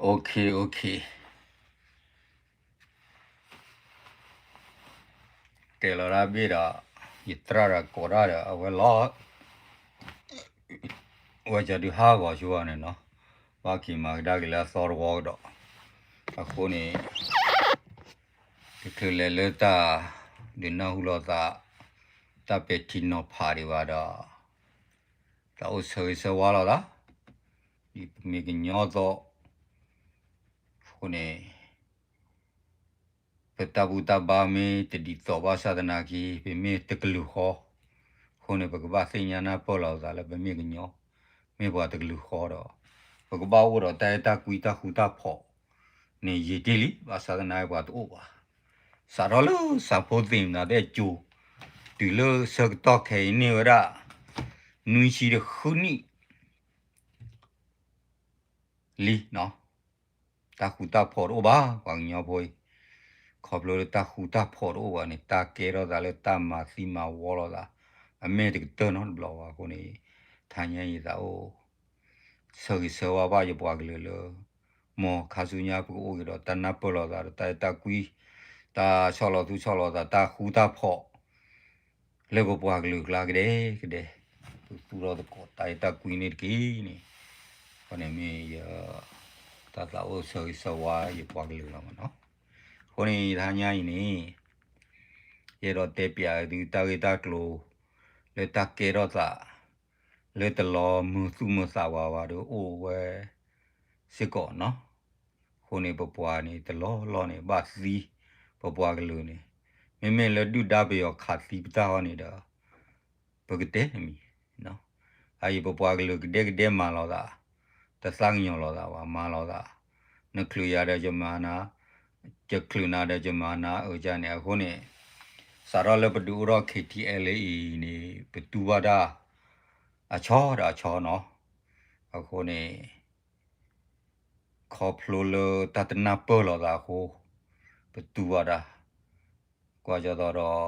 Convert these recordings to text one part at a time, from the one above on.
OK OK တဲလီၤတၢ်ဘ့ၣ်ဒီး ယသရၣ်ဒီးကိးတၢ်ဒီး အဝဲလီၤ ဝဲကဒုးဟးဂီၤဆိန့ၣ်နီၤ, ဘၣ်က့ၤမၤကဒါက့ၤလၢအသီတဝီကဒီး, အဃိန့ၣ် တချုးလဲၤလၢတၢ် ဒုးနၢ်ဟူလိာ်သး တၢ်ပဲာ်ထံနီၤဖးဒံးဘၣ်ဒီး သးအိၣ်ဆၢဂ့ၤဆၢဝါလိာ်သး ဒ်ပမ့ၢ်ကညီအသိး, အဃိန့ၣ် ပတၢ်ဘူၣ်တၢ်ဘါမ့ၢ်တဒ်သိးဘၣ်ဆၣ်သနာ်က့ ပမ့ၢ်တကလုာ်ဃီ, အဃိန့ၣ် ပကဘၣ်သ့ၣ်ညါနၢ်ပၢၢ်လိာ်သးလၢပမ့ၢ်ကညီ, မ့ၢ်ပှၤတကလုာ်ဃီဒီး ပကဘၣ်အိၣ်ဒီးတၢ်အဲၣ်တၢ်ကွံတၢ်ဃူတၢ်ဖိးန့ၣ်ယံာ်တ့ၢ်လံ, ဘၣ်ဆၣ်သနာ်က့ပှၤတအိၣ်ဘၣ်. စးထီၣ်လၢစးဖိသ့ၣ်မနၤသ့ၣ်အစိၤ တုၤလၢဆၢကတီၢ်ခဲအံၤန့ၢ်ဝဲဒၣ် နွံဆံတဃုနံၣ် လံနီၤ, တၢ်ဃူတၢ်ဖိးတအိၣ်ဘၣ် ပှၤကညီဖိအံၤ, ခီဖျိလၢတၢ်ဃူတၢ်ဖိးတအိၣ်ဘၣ်န့ၣ် တၢ်ကဲထီၣ်သးလၢတၢ်မၤသံမၤဝီလိာ်သး အမ့ၢ်တကတၢၢ်နီတဘျီဘၣ်အဃိန့ၣ်, ထါညါအံၤသးအိၣ် ဆၢဂ့ၤဆၢဝါဘၣ်ယပှၤကလုာ်လၢ မ်ခါဆူညါပကအိၣ်က့ၤဒီးတၢ်နၢ်ပၢၢ်လိာ်သးဒီးတၢ်အဲၣ်တၢ်ကွံ, တၢ်ဆီၣ်လီၤသူၣ်ဆီၣ်လီၤသး တၢ်ဃူတၢ်ဖိး လၢပပှၤကလုာ်အကျါကဒဲကဒဲ, ပသူၣ်ထီၣ်သကိးတၢ်အဲၣ်တၢ်ကွံန့ၣ်တက့ၢ်န့ၣ်, အဃိန့ၣ်မ့ၢ်ယ တၢ်သးအိၣ်ဆၢဂ့ၤဆၢဝါယပှၤကလုာ်လီၤမ့ၢ်နီၤ. အဃိန့ၣ် တဟါညါအံၤန့ၣ် ယအဲၣ်ဒိးတဲပျးသုတၢ်ဂ့ၢ်တၢ်ကျိၤ လၢတၢ်ကဲထီၣ်သး လၢတလီၤမုာ်သူၣ်မုာ်သးဝးဝးဒီးအိၣ်ဝဲစ့ၢ်ကီးနီၤ. အဃိန့ၣ် ပပှၤန့ၣ် တလီၢ်လီၢ်န့ၣ် ဘၣ်သံ ပပှၤကလုာ်န့ၣ်, မ့မ့ၢ်လၢဒုၣ်ဒါပယီၤခးသံပတၢ်ဟီန့ၣ်ဒီး ပကတဲတမံၤ, အအံၤပပှၤကလုာ်ကဒဲကဒဲမၤလိာ်သး, တသးကညီၤလိာ်သးဘၣ် မၤလိာ်သး, နချုးယၤဒီးယမၤနၤ, ယချုးနၤဒီးယမၤနၤ အၢကန့ၣ် အဃိန့ၣ် စးထီၣ်လၢပဒုးအိၣ်ထီၣ် KTLA အံၤန့ၣ် ပတူၢ်ဘၣ်တၢ် အဆီဒီးအဆီနီၤ. အဃိန့ၣ် ခီဖျိလၢတၢ်တနၢ်ပၢၢ်လိာ်သးအဃိ ပတူၢ်ဘၣ်တၢ်, ကွၢ်ကၢ်သိးဒီး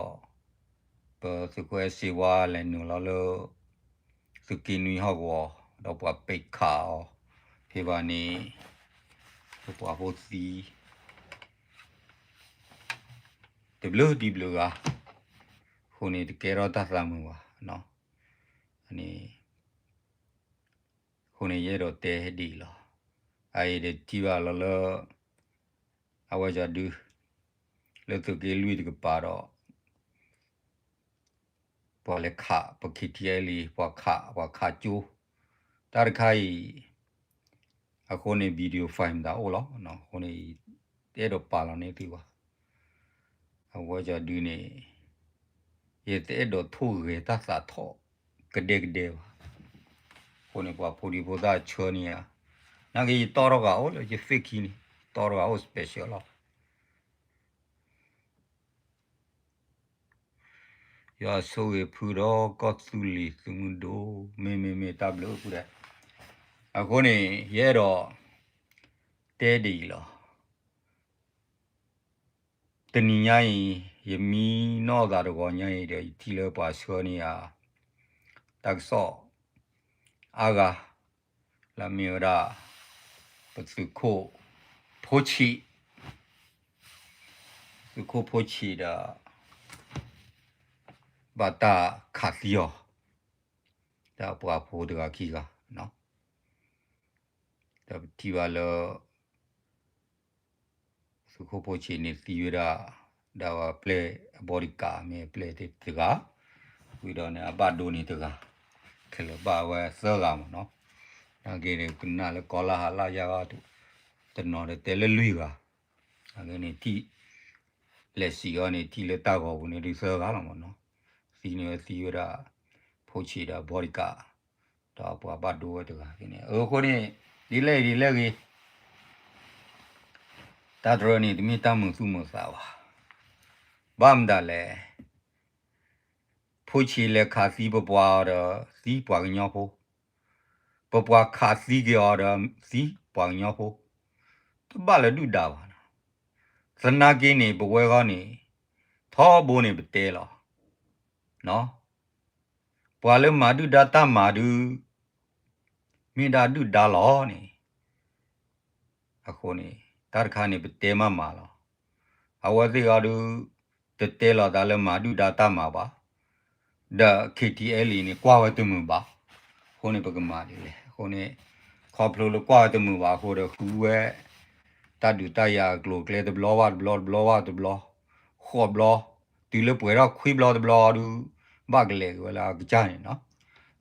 ပသုးခိၣ်အဲၣ်စ့ဝါလဲၤနုာ်လီၤလၢ သုးက့နွံဟီၣ်ကဝီၤ ဒီးပှၤပံးခးအီၤ ဖဲဘၣ်န့ၣ် ပပှၤဖိသံ တဘျုးဒ်ဘျုးဂၤ, အဃိန့ၣ် တကဲထီၣ်တၢ်သးမုာ်ဘၣ်နီၤ. န့ၣ် အဃိန့ၣ် ယအဲၣ်ဒိးတဲဒ်အံၤလီၤ. အအံၤဒီးထံၣ်ဘၣ်လီၤလၢ အဝဲကၠီဒု လၢသုးက့လွံၢ်တကပၤဒီး ပှၤလဲၤခး ပ KTLA ပှၤခး ပှၤခးကၠိ တၢ်တခါအံၤ အဃိန့ၣ် video file မတၤအိၣ်လီၤ. အဃိန့ၣ် တအဲၣ်ဒိးပာ်လီၤန့ၢ်သုဘၣ်. အဝဲကၠီဒုန့ၣ် ယတအဲၣ်ဒိးထိၣ်ဂဲၤတၢ်သးထီၣ်ကဒဲကဒဲဘၣ်. အဃိန့ၣ် ပှၤဖိဒံဖိသၣ်ဆှၢန့ၢ်ဧါ, နာ်က့ယတီၢ်ထီၣ်ဂၤအိၣ်လၢယ Facebook န့ၣ် တီၢ်ထီၣ်ဂၤအိၣ် special လီၤ. ယွၤဆိၣ်ဂ့ၤဖုဒီးကီၢ်သူလ့ၤသုးမုၢ်ဒိၣ်, မ့ၢ်မ့ၢ်မ့ၢ်တၢ်ဘျုးဖုဒဲး. အဃိန့ၣ် ယအဲၣ်ဒိး တဲဒ်အံၤလီၤ. တနံၤညါအံၤ ယမံနီၣ်သးတဂီၤညါအံၤဒီး ယထံၣ်လၢပှၤဆှၢန့ၢ်ယၤ တၢ်ကစီၣ်အါဂၤ လၢမ့ၢ်ဝဲဒၣ် ပသုးခိၣ်ဖိဆံး, သုးခိၣ်ဖိဆံးဒီး ဘၣ်တၢ်ခးသံအီၤ ဒီးပှၤဖိတဂၤခံဂၤ, ဒီးပထံၣ်ဘၣ်လၢ သုးခိၣ်ဖိဆံးန့ၣ်သံဝဲဒၣ် ဒီးပျဲၢ်အ bodyguard မ့ၢ်ပျဲၢ်တဂၤ, ဝံၤဒီးန့ၣ် အဘၣ်ဒိန့ၣ်တဂၤ, ခဲလၢာ်ဘၣ်ဝဲသၢဂၤမ့ၢ်နီၤ. နာ်က့န့ၣ် ကနၣ်လၢကီၢ်လၢ်ဟးလၢ်ယါဂၤ တနီၤဒီးတဲလၢလွံၢ်ဂၤ, နာ်က့န့ၣ်ထံၣ် လဲၤစံးအီၤန့ၣ် ထံၣ်လၢတၢ်ဂီၤပူၤန့ၣ်ဒုးသၢဂၤလီၤမ့ၢ်နီၤ. သံန့ၣ်ဝဲသံဝဲဒၣ် ဖိဆံးဒီး bodyguard ဒီးပှၤဘၣ်ဒိဝဲတဂၤန့ၣ် အဃိန့ၣ် ဒ်လဲၣ်ဂ့ၤဒ်လဲၣ်ဂ့ၤ တၢ်တရၢန့ၣ် တမ့ၢ်တၢ်မုာ်သူၣ်မုာ်သးဘၣ်. ဘၣ်မတၤလဲၣ်, ဖိဆံးလဲၤခးသံပပှၤအီၤဒီး သံပှၤကညီဖိ, ပပှၤခးသံက့ၤအီၤဒီး သံပှၤကညီဖိ, တဘၣ်လၢဒုၣ်ဒါဘၣ်. သနာ်က့န့ၣ် ပဝဲဂီၢ်န့ၣ် ထီဘိန့ၣ်ပတဲလီၤ ပှၤလၢမၤဒုၣ်ဒါတၢ်မၤဒုး မ့ၢ်ဒၣ်ဒုၣ်ဒါလီၤန့ၣ်, အဃိန့ၣ် တၢ်တခါန့ၣ် ပတဲမးမးလီၤ. အဝဲသ့ၣ်အီၤဒုး တတဲလီၤသးလၢမၤဒုၣ်ဒါတၢ်မၤဘၣ်, ဒီး KTLA န့ၣ် ကွၢ်ဝဲတမုာ်ဘၣ်. အဃိန့ၣ် ပကမၤဒ်လဲၣ်. အဃိန့ၣ် ခီဖျိလၢကွၢ်ဝဲတမုာ်ဘၣ်အဃိဒီး ဃုဝဲ တၢ်ဒုးတၢ်ယၤအကျိၤအကျဲတဘျီဘၣ်တဘျီ တဘျီဘၣ်တဘျီ, ဃိးဘျီ, တုၤလၢပှဲၤထီၣ်ခွံဘျီတဘျီဒုး ဘၣ်ကလဲၤက့ၤဝဲလၢအကစၢ်န့ၣ်နီၤ.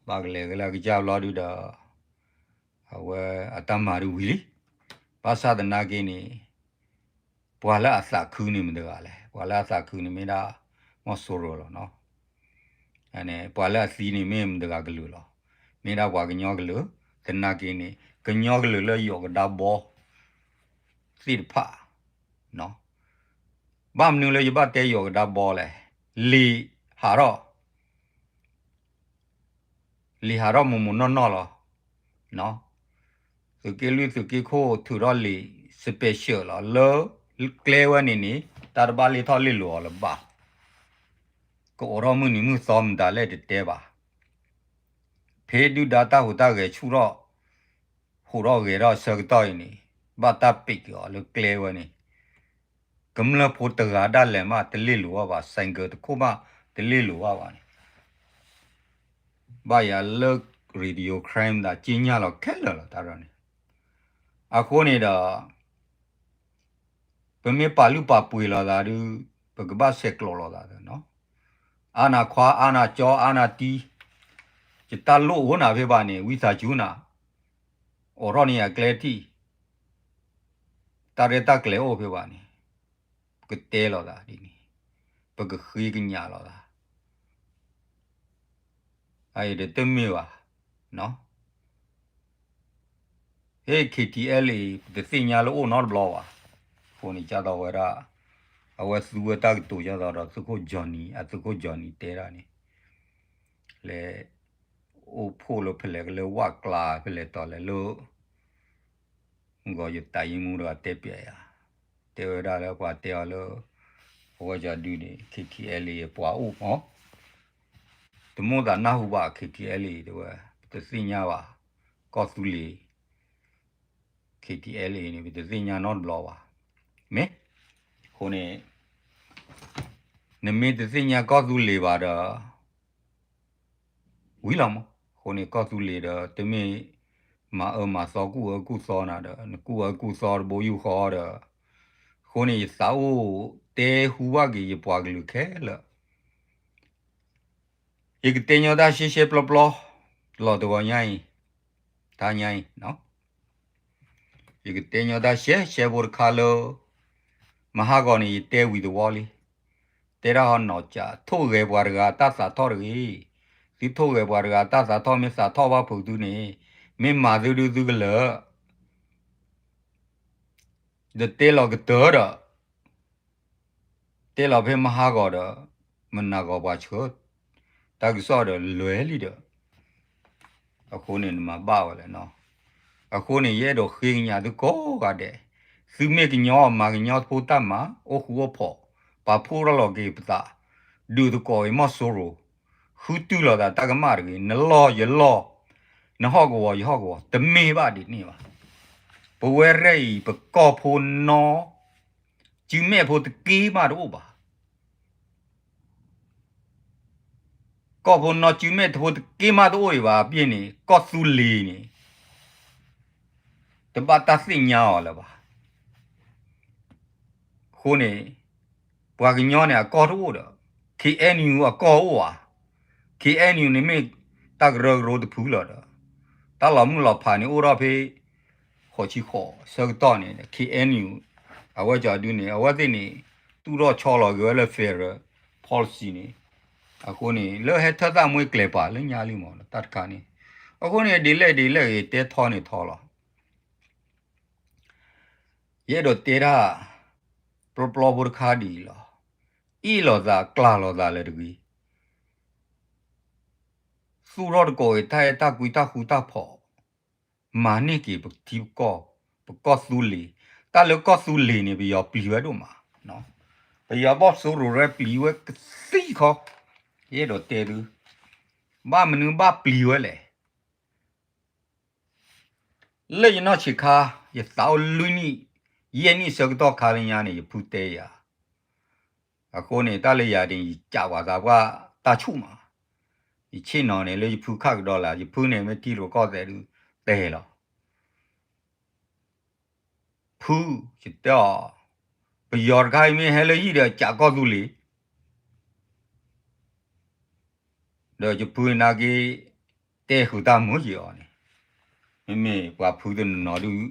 ဘၣ်ကလဲၤက့ၤလၢအကစၢ်ဘျီဒုးဒီး အဝဲအတၢ်မၤဒုးဝံၤလံ. ဘၣ်ဆၣ်သနာ်က့န့ၣ် ပှၤလၢအသးခုန့ၣ်မတၤတဂၤလဲၣ်. ပှၤလၢအသးခုန့ၣ်မ့ၢ်ဒၣ် မီၢ်စိရိၤလီၤနီၤ. ပှၤလၢအသံန့ၣ်မ့ၢ်မတၤတဂၤကလုာ်လီၤ. မ့ၢ်ဒၣ်ပှၤကညီကလုာ်, သနာ်က့န့ၣ် ကညီကလုာ်လၢယိၤကဒါဘီ သ့ၣ်တဖၣ် ဘၣ်မနုၤလၢယဘၣ်တဲယိၤကဒါဘီလဲၣ်. လံာ်ဟးထီၣ် လံာ်ဟးထီၣ်မိၢ်မိၢ်နီၢ်နီၢ်လီၤ. သုးက့လွံၢ်သုးက့ခိၣ်ထုးထီၣ်လံာ် special လီၤ. လၢကျဲဝဲန့ၣ်န့ၣ် တၢ်တဘၣ်လ့ၢ်ထီၣ်လ့ၢ်လီၤအီၤလၢၤဘၣ်. ကအိးထီၣ်မုၢ်နံၤမုၢ်သီမတၤလဲၣ်တတဲဘၣ်. ဖဲဒုၣ်ဒါတၢ်ဟူးတၢ်ဂဲၤဆူၣ်ထီၣ် ဟူးထီၣ်ဂဲၤထီၣ်အဆၢကတီၢ်အံၤန့ၣ် ဘၣ်တၢ်ပံးက့ၤအီၤလၢကျဲဝဲန့ၣ် ကမျၢၢ်ဖိတဂၤဒၣ်လဲာ်မးတလ့ၢ်လိာ်ဘၣ်ဘၣ်, ဆိုင်ကယ်တခိၣ်မးတလ့ၢ်လိာ်ဘၣ်ဘၣ်န့ၣ် ဘၣ်ယၤလၢ Radio Crime သးက့ညါလီၤခဲလၢာ်လီၤ တၢ်ဒီးန့ၣ်. အဃိန့ၣ်ဒီး ပမ့ၢ်ပာ်လုၢ်ပာ်ပှ့ၤလိာ်သးဒုး ပကဘၣ်ဆဲးကျိးလိာ်သးနီၤ. အါနၤခွါ အါနၤကၠီ အါနၤတံ ယတၢ်လိၣ်အိၣ်နၤဖဲဘၣ်န့ၣ် ဝံသးစူၤနၤ အိးထီၣ်န့ၢ်ယၤကျဲထံၣ် တၢ်ရဲၣ်တၢ်ကျဲၤအိၣ်ဖဲဘၣ်န့ၣ် ပကတဲလိာ်သးဒ်န့ၣ် ပကဃ့ကညးလိာ်သး အအံၤဒီးတမ့ၢ်ဘၣ်နီၤ. ဟ့ၣ် KTLA ပတသ့ၣ်ညါလၢအိၣ်နီတဘျီဘၣ်. အဃိန့ၣ် ကၢ်သိးဝဲဒၣ် အဝဲသူဝဲတၢ်ကတိၤကၢ်သိးဒီးသုးခိၣ် Johnny အသုးခိၣ် Johnny တဲဒၣ်န့ၣ် လဲၤ အိၣ်ဖှိၣ်လၢဖဲလဲၣ်ကလၢဝၣ်ကျါဖဲလဲၣ်တီၤလဲၣ်လၢ မုၢ်ဂီၤယတၢ်ယံမူတဂၤတဲပျဲယၤ တဲဝဲဒၣ်လၢပှၤတဲအီၤလၢ အဝဲကဒုန့ၣ် KTLA ပှၤအိၣ်မး တမိၣ်သးနၢ်ဟူဘၣ် KTLA တဲဝဲ ပတသ့ၣ်ညါဘၣ် ကီၢ်သူလ့ၤ KTLA န့ၣ် ပတသ့ၣ်ညါနီတဘျီဘၣ်. မ့ၢ် အဃိန့ၣ် နမ့ၢ်တသ့ၣ်ညါကီၢ်သူလ့ၤဘၣ်ဒီး ဝံၤလီၤမး. အဃိန့ၣ် ကီၢ်သူလ့ၤဒီး တမ့ၢ်မၤအၢမၤသီကူၣ်အၢကူၣ်သီနၤဒီး နကူၣ်အၢကူၣ်သီတဘိယူၢ်ဃီဒီး အဃိန့ၣ် ယသးအိၣ်တဲဟူဘၣ်က့ၤယပှၤကလုာ်ခဲလၢာ် ယကတဲညီတၢ်ရှဲရှဲပျီပျီ လီၤတဂီၤညါအံၤ တညါအံၤ ယကတဲညီတၢ်ရှဲရှဲဖိတခါလၢ မဟါဂီၤန့ၣ် ယတဲဝံၤသဝီလံ. တဲဒၣ်ဟီနီၢ်ကၠး ထိၣ်ဂဲၤပှၤတဂၤတၢ်သးထီၣ်တဂ့ၤ. သုထိၣ်ဂဲၤပှၤတဂၤတၢ်သးထီၣ် မ့ၢ်သးထီၣ်ဘၣ်ဖုးသုန့ၣ် မ့ၢ်မၤသုဒုသုကလၢာ် ဒီးတဲလီၤကတၢၢ်ဒီး တဲလီၤဖဲမဟါဂီၤဒီး မနၤဂီၤပှၤဆှၢ တၢ်ကစီၣ်ဒီးလဲၤလံဒီး အဃိန့ၣ်နမၤဘၣ်ဝဲလဲၣ်နီၤ. အဃိန့ၣ် ယအဲၣ်ဒိးဃ့ကညးသုကိးဂၤဒဲး, သုမ့ၢ်ကညီမၤကညီဖိတၢ်မၤ အိၣ်ဃူအိၣ်ဖိး, ပာ်ဖှိၣ်ထီၣ်လီၤက့ၤပသး, ဒုးသကိးအံၤမီၢ်စိရိၤ, ဃုတုၢ်လိာ်သးတၢ်ကမၣ်တဂ့ၤ, နလီၢ်ယလီၢ်, နဟီၣ်ကဝီၤယဟီၣ်ကဝီၤ, တမ့ၢ်ဘၣ်ဒ်န့ၣ်ဘၣ်. ပဝဲရဲၣ်အံၤ ပကီၢ်ဖိနီ စုမဲာ်ဖိတက့မးတအိၣ်ဘၣ်. ကီၢ်ဖိနီစုမဲာ်ဖိတက့မးတအိၣ်ဒံးဘၣ် အပျ့ၢ်န့ၣ် ကီၢ်သူလ့ၤန့ၣ် တဘၣ်တၢ်သ့ၣ်ညါအီၤလၢၤဘၣ်. အဃိန့ၣ် ပှၤကညီန့ၣ်အကီၢ်တအိၣ်ဒီး K N U အကီၢ်အိၣ်ဧါ. K N U န့ၣ်မ့ၢ် တၢ်ကရၢကရိတဖုလီၤဒီး တၢ်လီၤမုၢ်လီၤဖးန့ၣ်အိၣ်ထီၣ်ဖဲ ဃိးဆံဃိးဆၢကတီၢ်န့ၣ် K N U အဝဲကီဒုန့ၣ် အဝဲသ့ၣ်န့ၣ် တူၢ်ထီၣ်ဆီလီၤက့ၤဝဲလၢ federal policy န့ၣ် အဃိန့ၣ် လၢဟဲထၢၣ်သၣ်မှ့ကျဲၤပာ်လၢညါလံမး တၢ်တခါန့ၣ် အဃိန့ၣ် ဒ်လဲၣ်ဒ်လဲၣ်ဂ့ၤ တဲထီန့ၣ်ထီလီၤ. ယအဲၣ်ဒိးတဲဒၣ် ပျီပျီဖိတခါဒ်အံၤလီၤ. အ့ၣ်လိာ်သးကျၢ်လိာ်သးလၢတဂ့ၤ သူၣ်ထီၣ်တကိးအံၤ တၢ်အဲၣ်တၢ်ကွံတၢ်ဃူတၢ်ဖိး မၤန့ၢ်က့ၤပထံပကီၢ် ပကီၢ်သူလ့ၤ တၢ်လၢကီၢ်သူလ့ၤန့ၣ် ပယီၤပျံၤဝဲဒိၣ်မး ပယီၤဘီၣ်စိရိၤရဲပျံၤဝဲကသံၣ်ခီ ယအဲၣ်ဒိးတဲသု ဘၣ်မနုၤဘၣ်ပျံၤဝဲလဲၣ်. လၢယနီၢ်ဆံးခါ, ယသးအိၣ်လွံၢ်နံၣ်, ယဲၢ်နံၣ်ဆၢကတီၢ်ခါလၢညါန့ၣ် ယဖုတဲယၤ. အဃိန့ၣ် တၢ်လၢယၤန့ၣ် ယကးပှၤသးပှၢ်တၢ်ဆူၣ်မး, ယဆ့ၣ်နီၤန့ၣ် လၢယဖုခးကဒီးလၢ ယဖုန့ၣ် မ့ၢ်ထံရူၢ်ကီၢ်သဲးဒုးတဲလီၤ. ဖု, ယတဲအီၤ, ပယီၤတခါအံၤမ့ၢ်ဟဲလၢဟံၣ်ဒီး ကးကီၢ်သူလ့ၤ, ဒီးယဖုနာ်က့ တဲဃုာ်တၢ်မုာ်ယံၤအီၤန့ၣ်, မ့မ့ၢ်ပှၤဖုတနီၤနီၤဒုး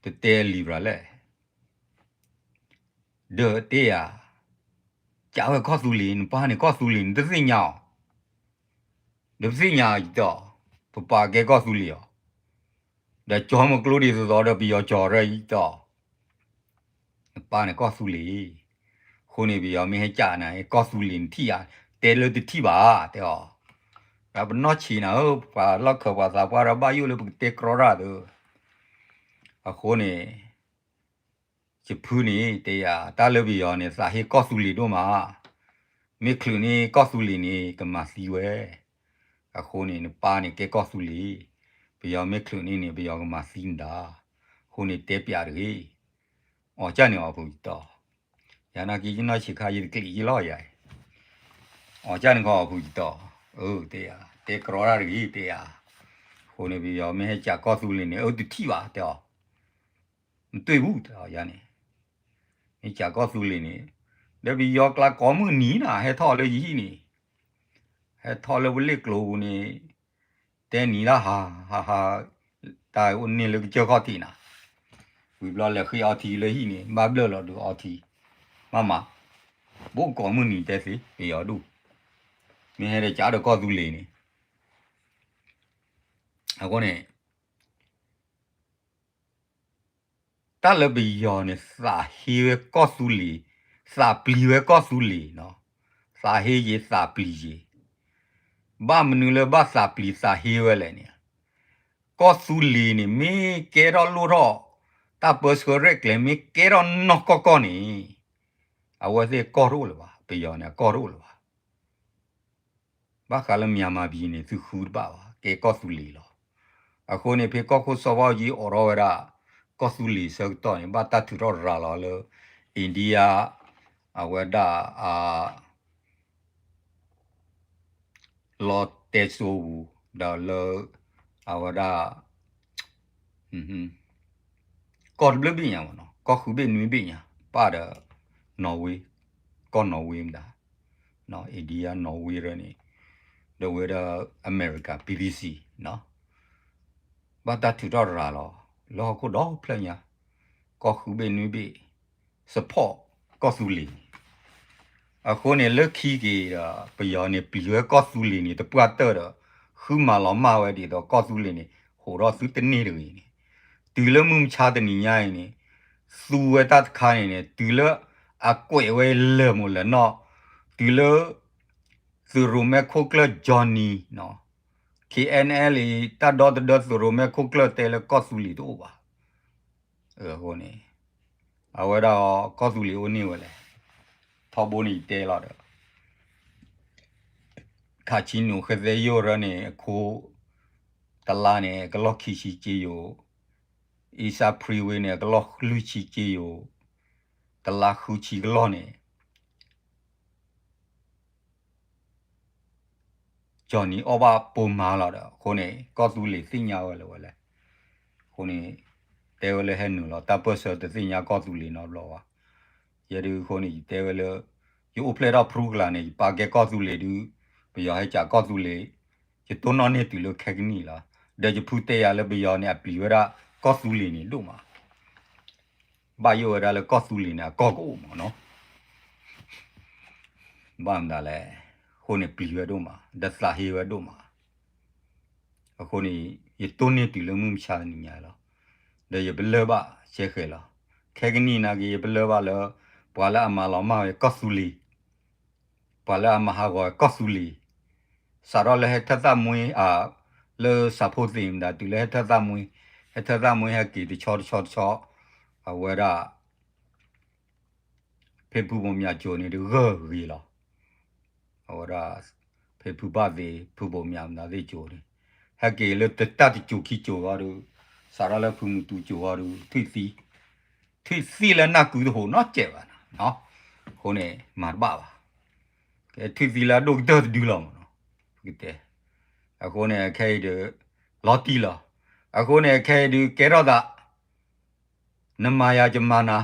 တတဲလံၤဘၣ်လဲၣ်. ဒီးတဲယၤ, ကးဝဲကီၢ်သူလ့ၤ, နပၢ်န့ၣ်ကီၢ်သူလ့ၤ နတသ့ၣ်ညါအီၤ, ဒီးပသ့ၣ်ညါအီၤယတဲအီၤ, ပပၢ်ကဲကီၢ်သူလ့ၤအီၤ, ဒီးကၠီမုၢ်ကျိဒ်သိးသိးဒီးပယီၤကၠီရၢယတဲအီၤ, နပၢ်န့ၣ်ကီၢ်သူလ့ၤ, အဃိန့ၣ် ပယီၤမ့ၢ်ဟဲကးနၤ ကီၢ်သူလ့ၤနထံၣ်ဧါ, တဲလၢတထံၣ်ဘၣ် တဲအီၤ, ဒီးပနီၢ်ဆံးနၤဧၢ, ပှၤလီၢ်ခၢၣ်ပှၤသးပှၢ်ဒီးဘၣ်ယိၣ်လၢပကတဲကြီတၢ်သၢ, အဃိန့ၣ် ယဖုန့ၣ် တဲယၤ တၢ်လၢပယီၤန့ၣ် သးဟ့ကီၢ်သူလ့ၤဒိၣ်မး, မ့ၢ်ချုးန့ၢ်ကီၢ်သူလ့ၤန့ၣ် ကမၤသံဝဲ, အဃိန့ၣ် နပၢ်န့ၣ်ကဲကီၢ်သူလ့ၤ, ပယီၤမ့ၢ်ချုးန့ၢ်န့ၣ် ပယီၤကမၤသံနဒၣ်, အဃိန့ၣ်တဲပျးတဂ့ၤ, အီၤကၢ်န့ၣ်အီၤဖုယတီၤ, ယၤနာ်က့ယနီၢ်ဆံးခါ ယတကျံးယလီၤယၤ, အီၤကၢ်န့ၣ်ခီအီၤဖုယတီၤ, အၢ တဲယၤ တဲကြီတၢ်တဂ့ၤ တဲယၤ, အဃိန့ၣ် ပယီၤမ့ၢ်ဟဲကးကီၢ်သူလ့ၤန့ၣ် အၢ တထံၣ်ဘၣ် တဲအီၤ မ့ၢ်တွ့ၢ်ဘူး တဲအီၤယၤန့ၣ်, မ့ၢ်ကးကီၢ်သူလ့ၤန့ၣ်, ဒီးပယီၤကျါကိးမုၢ်နံၤနၤ ဟဲထီၣ်လၢယဟံၣ်န့ၣ်, ဟဲထီၣ်လၢပလ့ၣ်ကျိပူၤန့ၣ်, တဲနံၤတၢ်ဟး ဟးဟး, တၢ်အိၣ်န့ၢ်လၢကစၢၢ်ခီၣ်ထံးနၤ, ဝံၤဘျီလဲၤဃ့အီထံလၢဟံၣ်န့ၣ် ဘၣ်ဘျၢၣ်လီၤဒုးအီထံ, မ့မ့ၢ်, ဘိးကိးမုၢ်နံၤတဲသ့ ပယီၤဒိၣ်, မ့ၢ်ဟဲဒီးကးဒီးကီၢ်သူလ့ၤန့ၣ် အဃိန့ၣ် တၢ်လၢပယီၤန့ၣ် သးဟ့ဝဲကီၢ်သူလ့ၤ, သးပျံၤဝဲကီၢ်သူလ့ၤနီၤ, သးဟ့ယ့ၤသးပျံၤယ့ၤ, ဘၣ်မနုၤလၢဘၣ်သးပျံၤသးဟ့ဝဲလဲၣ်န့ၣ်, ကီၢ်သူလ့ၤန့ၣ် မ့ၢ်ကဲထီၣ်လိၣ်ထီၣ်, တၢ်ပၢဆှၢရဲၣ်ကျဲၤ မ့ၢ်ကဲထီၣ်နီၢ်ကီၢ်ကီၢ်န့ၣ်, အဝဲသ့ၣ်ကီၢ်တအိၣ်လၢၤဘၣ်, ပယီၤန့ၣ် အကီၢ်တအိၣ်လၢၤဘၣ် ဘၣ်ဃးလၢ မြန်မာပြည် န့ၣ် သုဃုတဘၣ်ဘၣ်, ကဲကီၢ်သူလ့ၤလီၤ. အဃိန့ၣ် ဖဲကီၢ်ခိၣ်စီၤဘၣ်အူကၠံအိးထီၣ်ဝဲဒၣ် ကီၢ်သူလ့ၤဆၢကတီၢ်န့ၣ် ဘၣ်တၢ်ထုးထီၣ်ရၤလီၤလၢ India အဝဲဒၣ် လီတဲစိပူၤ ဒီးလၢ အဝဲဒၣ် ကီၢ်တဘျုးဘ့ၣ်ညါမ့ၢ်နီၤ, ကီၢ်ဃုဘ့ၣ်နွံဘ့ၣ်ညါ ပၣ်ဒီး Norway, ကီၢ် Norway မတၤ, India Norway ရၢန့ၣ်, ဒီးဝဲဒီး America BBC နီၤ, ဘၣ်တၢ်ထုးထီၣ်ရၤလီၤ လၢဟီၣ်ခိၣ်ဒီဖျၢၣ်ညါ, ကီၢ်ဃုဘ့ၣ်နွံဘ့ၣ် support ကီၢ်သူလ့ၤန့ၣ် အဃိန့ၣ် လၢခံက့ၤဒီး ပယီၤန့ၣ် ပျံၤဝဲကီၢ်သူလ့ၤန့ၣ် တပှၢ်တၢၢ်ဒီး ဃုမၤလီၤမၢ်ဝဲဒ်သိး ကီၢ်သူလ့ၤန့ၣ် ဟူးထီၣ်သုတန့ၢ်တဂ့ၤန့ၣ်, တုၤလၢမုၢ်မဆါတနံၤညါအံၤန့ၣ် သူဝဲတၢ်တခါန့ၣ်န့ၣ် တုၤလၢအကွဲးဝဲလၢာ်မိၢ်လၢာ်နီၢ်, တုၤလၢ သုးရိၣ်မဲခိၣ်ကျၢၢ် Johnny နီၤ, K N L A တၢ်ဒီသဒၢသုးရိၣ်မဲခိၣ်ကျၢၢ်တဲလၢကီၢ်သူလ့ၤတအိၣ်ဘၣ်. အဃိန့ၣ် အဝဲဒၣ်ကီၢ်သူလ့ၤအိၣ်န့ၢ်ဝဲလဲၣ်, ထီဘိန့ၣ်ယတဲလီၤဒီး ခးဆံနူာ်ဃဲသဲယိၣ်ရၢန့ၣ် အခိၣ် တလါန့ၣ် အကလီၢ်ခံဆံက့ယိာ်, အံစၢဖရံဝ့န့ၣ် အကလီၢ်လွံၢ်ဆံက့ယိာ်, တလါဃုဆံကလီၢ်န့ၣ် ကၠီနံၤအီၣ်ဘၣ်ပိာ်မၤလီၤဒီး အဃိန့ၣ် ကီၢ်သူလ့ၤသ့ၣ်ညါဝဲလၢၤဝဲလဲၣ်. အဃိန့ၣ် တဲဝဲလၢဟဲနုာ်လီၤ တၢ်ပၢၢ်ဆၢတသ့ၣ်ညါကီၢ်သူလ့ၤနီတဘျီဘၣ်. ယဲဒုးအဃိန့ၣ် ယတဲဝဲလၢ ယအိၣ်ဖျဲၣ်ထီၣ်ဖရူကလာ်န့ၣ် ယပာ်ကဲကီၢ်သူလ့ၤဒုး ပယီၤဟဲကးကီၢ်သူလ့ၤ ယတိၢ်နီၣ်န့ၢ်တုၤလၢခဲကနံၣ်လီၤ. ဒီးယဖုတဲယၤလၢပယီၤန့ၣ် အပျံၤဝဲဒၣ်ကီၢ်သူလ့ၤန့ၣ်ဒိၣ်မး ဘၣ်ယိၣ်ဝဲဒၣ်လၢကီၢ်သူလ့ၤန့ၣ် အကီၢ်ကအိၣ်မးနီၤ. ဘၣ်မတၤလဲၣ်. အဃိန့ၣ်ပျံၤဝဲဒိၣ်မး ဒီးသးဟ့ဝဲဒိၣ်မး. အဃိန့ၣ် ယတိၢ်န့ၢ်တုၤလၢမုၢ်မဆါတနံၤညါလီၤ. ဒီးယပလၢၢ်ဘၣ်စဲဃဲၤလီၤ. ခဲကနံၣ်နာ်က့ ယပလၢၢ်ဘၣ်လၢ ပှၤလၢအမၤလီၤမၢ်ဝဲကီၢ်သူလ့ၤ ပှၤလၢအမၤဟးဂီၤကီၢ်သူလ့ၤ စးထီၣ်လၢဟဲထၢၣ်သၣ်မှ့ လၢစးဖိသ့ၣ်မတၤ တုၤလၢဟဲထၢၣ်သၣ်မှ့ ဟဲထၢၣ်သၣ်မှ့ဟဲက့ၤတဆီတဆီတဆီ အဝဲဒၣ် ဖဲဖုဘိၣ်မၠးကၠိၤန့ၣ် တဂၢၢ်ဂ့ၤလီၤ. အဝဲဒၣ် ဖဲဖုဘၣ်သ့ၣ် ဖုဘိၣ်မၠးမတၤသ့ၣ်ကၠိၤန့ၣ် ဟဲက့ၤလၢတၢ်တစိၤခံစိၤဂီၤဒုး, စးထီၣ်လၢဖုမူတူစိၤဂီၤဒုး, ထွံၣ်သံလၢနၢ်ကုတဟူးနီတစဲးဘၣ်နီၤ, အဃိန့ၣ် မၤတဘၣ်ဘၣ်, ထွံၣ်သံလၢအဒိၣ်ကတၢၢ်တဒုလီၤမးနီၤ, ပကတဲ, အဃိန့ၣ် ခဲအံၤဒုး လီၤတံၢ်လီၤ, အဃိန့ၣ် ခဲအံၤဒုး ကဲထီၣ်သး နမၤယၤယမၤနၤ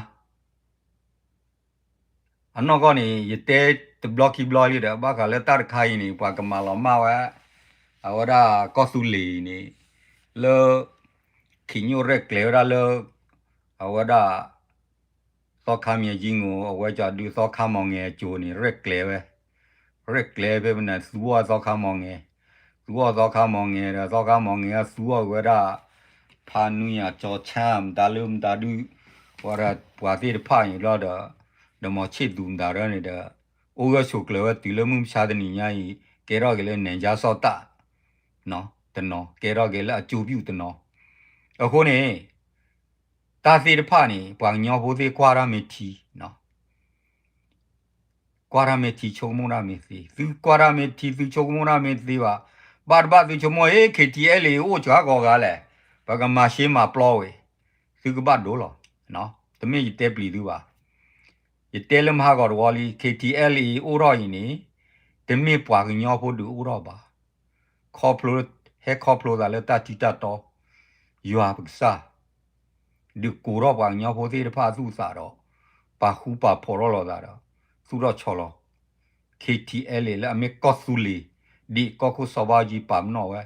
အနီၢ်ကီၢ်န့ၣ် ယတဲတဘျီခံဘျီလံဒီး ဘၣ်ဃးလၢတၢ်တခါအံၤန့ၣ် ပှၤကမၤလီၤမၢ်ဝဲ အဝဲဒၣ်ကီၢ်သူလ့ၤအံၤန့ၣ် လၢ ခံညိၣ်ရဲၣ်ကျဲၤဝဲဒၣ်လၢ အဝဲဒၣ် သီခါမံၤယံငိၣ် အဝဲကဒုးသီခါမီၢ်ငဲၤအစိၤန့ၣ် ရဲၣ်ကျဲၤဝဲ ရဲၣ်ကျဲၤဖဲမနုၤ သူအီၣ်သီခါမီၢ်ငဲၤ, သူအီၣ်သီခါမီၢ်ငဲၤဒီး သီခါမီၢ်ငဲၤအသူအီၣ်ဝဲဒၣ် ဖးနွံညၣ်ကၠီဆၣ် မတၤလၢမတၤဒုး ဝဲဒၣ်ပှၤသ့ၣ်တဖၣ်အံၤဘျီဒီး ဒီးမီၤဆ့ၣ်သူမတၤဒၢန့ၣ်ဒီး အိၣ်ဂၢၢ်ဆိးကျၢၤဝဲတုၤလၢမုၢ်မဆါတနံၤညါအံၤ ကဲထီၣ်က့ၤလၢနဲၣ်ယါစီၣ်တၢ် တနီၤ ကဲထီၣ်က့ၤလၢအကၠိပျုၢ်တနီၤ, အဃိန့ၣ် တၢ်သ့ၣ်တဖၣ်န့ၣ် ပှၤကညီဖိသ့ၣ်ကွၢ်တၢ်မ့ၢ်ထံ ကွၢ်တၢ်မ့ၢ်ထံဆိကမိၣ်တၢ်မ့ၢ်သ့, သုကွၢ်တၢ်မ့ၢ်ထံသုဆိကမိၣ်တၢ်မ့ၢ်သ့ဘၣ်, ဘၣ်တဘၣ်သုဆိကမိၣ် ဟ့ KTLA အိၣ်စှၤကိးဂၤလဲၣ်, ပကမၤရှဲမၤပျီဝဲ, သုကဘၣ်ဒိလီၤ, တမ့ၢ်ယတဲပျံၤသုဘၣ်, ယတဲလၢမဟါဂီၤတဝီလံ KTLA အိၣ်ထီၣ်အံၤန့ၣ် တမ့ၢ်ပှၤကညီဖိဒုးအိၣ်ထီၣ်ဘၣ်, ခီဖျိ ဟဲခီဖျိသးလၢတၢ်ထံတၢ်တီ, ယွၤပကစၢ် ဒုးကိးထီၣ်ပှၤကညီဖိသ့ၣ်တဖၣ်အသူၣ်အသးဒီး ပာ်ဃူပာ်ဖိးထီၣ်လိာ်သးဒီး သူၣ်ထီၣ်ဆီလီၤ, KTLA လၢအမ့ၢ်ကီၢ်သူလ့ၤ ဒ်ကီၢ်ခိၣ်စီၤဘၣ်အူကၠံပာ်ပနီၣ်ဝဲ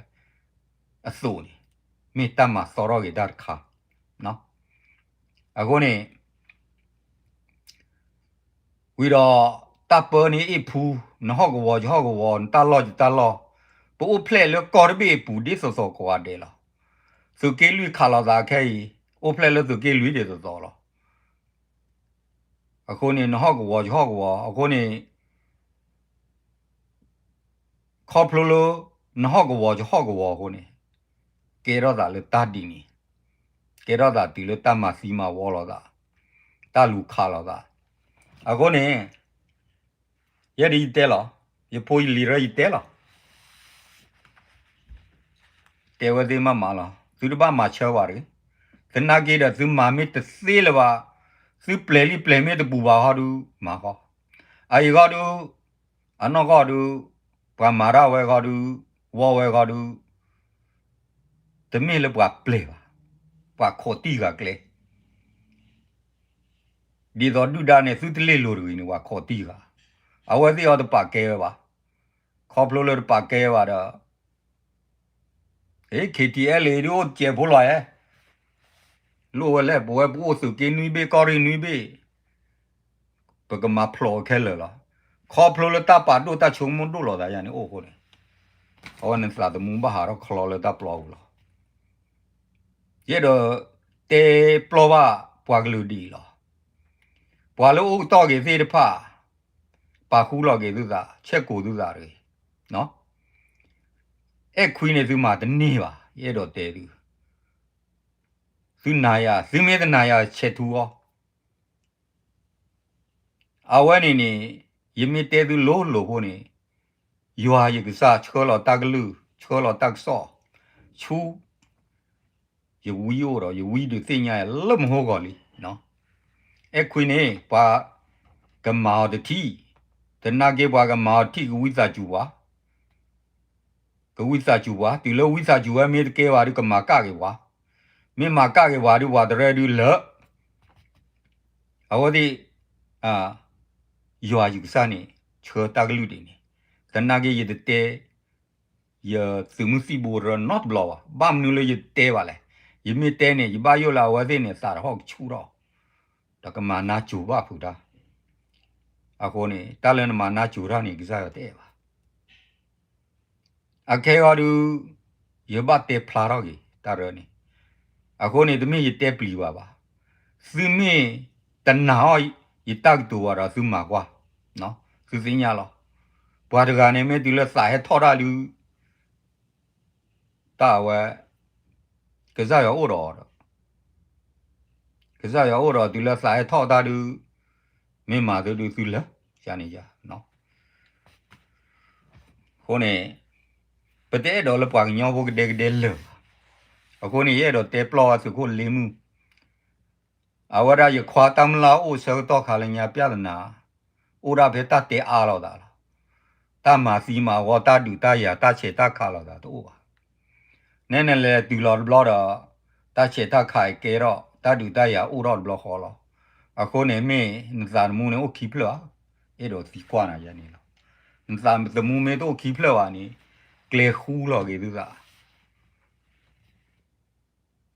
အသိးန့ၣ် မ့ၢ်တၢ်မၤသီထီၣ်က့ၤတၢ်တခါ, အဃိန့ၣ် ဝံၤဒီး တၢ်ပၢန့ၣ်အ့ၣ်ဖူ, နဟီၣ်ကဝီၤယဟီၣ်ကဝီၤ နတၢ်လီၢ်ယတၢ်လီၢ်, ပအိၣ်ဖျဲၣ်လၢကီၢ်တဘ့ၣ်အပူၤဒ်သိးသိးကိးဂၤဒဲးလီၤ. သုးက့လွံၢ်ခးလိာ်သးခဲအံၤ အိၣ်ဖျဲၣ်လၢသုးက့လွံၢ်ဒ်သိးသိးလီၤ. အဃိန့ၣ် နဟီၣ်ကဝီၤယဟီၣ်ကဝီၤ အဃိန့ၣ် ခီဖျိလၢ နဟီၣ်ကဝီၤယဟီၣ်ကဝီၤအဃိန့ၣ် ကဲထီၣ်သးလၢတၢ်ဒ်န့ၣ်, ကဲထီၣ်သးတုၤလၢတၢ်မၤသံမၤဝီလိာ်သး, တၢ်လူၤခးလိာ်သး, အဃိန့ၣ် ယဲဒ်ယတဲလီၤ, ယဖိယလံၤရၢယတဲလီၤ. တဲဝဲသ့ၣ်မးမးလီၤ, သုတဘၣ်မၤဆၢဘၣ်တဂ့ၤ. သနာ်က့ဒီးသုမၤမ့ၢ်တသ့လၢၤဘၣ်, သုပျဲၤလံပျဲၤမ့ၢ်တပူၤဘၣ်ဟီဒုး မၤဃီ, အအံၤဃီဒုး အနီၢ်ကီၢ်ဒုး ပှၤမၤတၢ်ဝဲဃီဒုး ဝီဝဲဃီဒုး တမ့ၢ်လၢပှၤပျဲၤဘၣ်, ပှၤခိးတံၢ်ဂၤကျဲ ဒ်သိးဒုၣ်ဒါန့ၣ် သုတလ့ၢ်လိၤတဂ့ၤန့ၣ် ပှၤခိးတံၢ်ဂၤ, အဝဲသ့ၣ်အီၤတပာ်ကဲဝဲဘၣ်, ခီဖျိလၢတပာ်ကဲဝဲဘၣ်ဒီး KTLA ဒုးအိၣ်တစဲးဖိလီၤဧါ, လိၣ်ဝဲလဲၣ် ပဝဲပအိၣ်သုးက့နွံဘ့ၣ် ကီၢ်ရ့ၣ်နွံဘ့ၣ် ပကမၤဖျိးခဲလၢာ်လီၤ. ခီဖျိလၢတၢ်ပာ်ဒိၣ်တၢ်ဆိကမိၣ်ဒိၣ်လိာ်သးယါန့ၣ်အိၣ်အဃိန့ၣ်, အဝဲန့ၣ်သးသမူဘၣ်ဟးထီၣ်ချီလၢတၢ်ပျီပူၤလီၤ. ယအဲၣ်ဒိးတဲပျီဘၣ်ပှၤကလုာ်ဒ်အံၤလီၤ. ပှၤလၢအိၣ်ကတီၢ်က့ၤသ့ၣ်တဖၣ် ပာ်ဃူလီၤက့ၤသုသး ဆဲးကိးသုသးတဂ့ၤ. အဲၣ်ခွံန့ၣ် သုမၤတန့ၢ်ဘၣ် ယအဲၣ်ဒိးတဲသု, သုနာ်ယၤ သုမ့ၢ်တနာ်ယၤ ဆဲးထူအီၤ အဝဲန့ၣ်န့ၣ် ယမ့ၢ်တဲသုလိၤလိၤအဃိန့ၣ်, ယွၤယကစၢ်ဆှၢလီၤတၢ်ကလုၢ် ဆှၢလီၤတၢ်ကစီၣ် ဆူ ယဝံအိၣ်ဒီး ယဝံဒုးသ့ၣ်ညါလၢမဟိဂီၤလံ. အဲၣ်ခွံန့ၣ် ပှၤကမၤအီၤတထံၣ်, သနာ်က့ပှၤကမၤအီၤတထံၣ် ကဝံသးစူၤပှၤ ကဝံသးစူၤပှၤ တုၤလၢဝံသးစူၤဝဲမ့ၢ်တကဲဘၣ်ဒီး ကမၤကၣ်က့ၤပှၤ, မ့ၢ်မၤကၣ်က့ၤပှၤဒီး ပှၤတရၢဒုးလၢ အဝဲသ့ၣ် ယွၤယကစၢ်န့ၣ် ဆှၢတၢ်ကလုၢ်ဒ်န့ၣ်, သနာ်က့ယတတဲ ယသုးမုၢ်သံၣ်ဘိရၢနီတဘျီဘၣ်. ဘၣ်မနုၤလၢယတတဲဘၣ်လဲၣ်. ယမ့ၢ်တဲန့ၣ် ယဘၣ်ယိၣ်လၢအဝဲသ့ၣ်န့ၣ် သးတဟီၣ်ကဆူၣ်ထီၣ်, ဒီးကမၤနၢ်စိၤဘၣ်ဖုးတၢ်. အဃိန့ၣ် တၢ်လၢနမၤနၢ်စိၤတၢ်န့ၣ် ကစၢ်ယွၤတအဲၣ်ဘၣ်. အခဲအံၤဒုး ယဘၣ်တဲဖျါထီၣ်က့ၤတၢ်ရၢန့ၣ်, အဃိန့ၣ် တမ့ၢ်ယတဲပျံၤဘၣ်ဘၣ်. သုမ့ၢ်တနာ်အီၤ ယတၢ်ကတိၤဘၣ်ဒီး သုမၤကွၢ်, သုသ့ၣ်ညါလီၤ. ပှၤတဂၤန့ၣ် မ့ၢ်တုၤလၢသးဟဲထီၣ်တၢ်ဒုး တၢ်အဝဲ ကစၢ်ယွၤအိၣ်ဒီးအီၤဒီး ကစၢ်ယွၤအိၣ်ဒီးတုၤလၢသးဟဲထီၣ်တၢ်ဒုး မ့ၢ်မၤသုဒုးသုလၢာ်, ယၤန့ၣ်ယၤ. အဃိန့ၣ် ပတအဲၣ်ဒိးလၢပှၤကညီဖိကဒဲကဒဲလၢာ်ဘၣ်. အဃိန့ၣ် ယအဲၣ်ဒိးတဲပျီၢ်ဝဲသုးခိၣ်လ့မုၢ်, အဝဲဒၣ်ယခွါတၢ်မုၢ်လၢ်အိၣ်ဆၢကတီၢ်ခါလၢညါ ပြဿနာ အိၣ်ဒၣ်ဖဲတၢ်တဲအါလိာ်သးလီၤ. တၢ်မၤသံမၤဝီ တၢ်ဒုးတၢ်ယၤ တၢ်ဆဲးတၢ်ခးလိာ်သးတအိၣ်ဘၣ်. နဲနလဲၤတုၤလီၤတဘျီဒီး တၢ်ဆဲးတၢ်ခးအံၤကဲထီၣ် တၢ်ဒုးတၢ်ယၤအိၣ်ထီၣ်တဘျီဃီလီၤ. အဃိန့ၣ်မ့ၢ်နသးသမူန့ၣ်အိၣ်ခံဖျၢၣ်ဧါ, အဲၣ်ဒိးသံကွၢ်နၤယဲန့ၣ်လီၤ. နသးသမူမ့ၢ်တအိၣ်ခံဖျၢၣ်ဘၣ်န့ၣ် ကျဲၤဃူလီၤက့ၤသုသး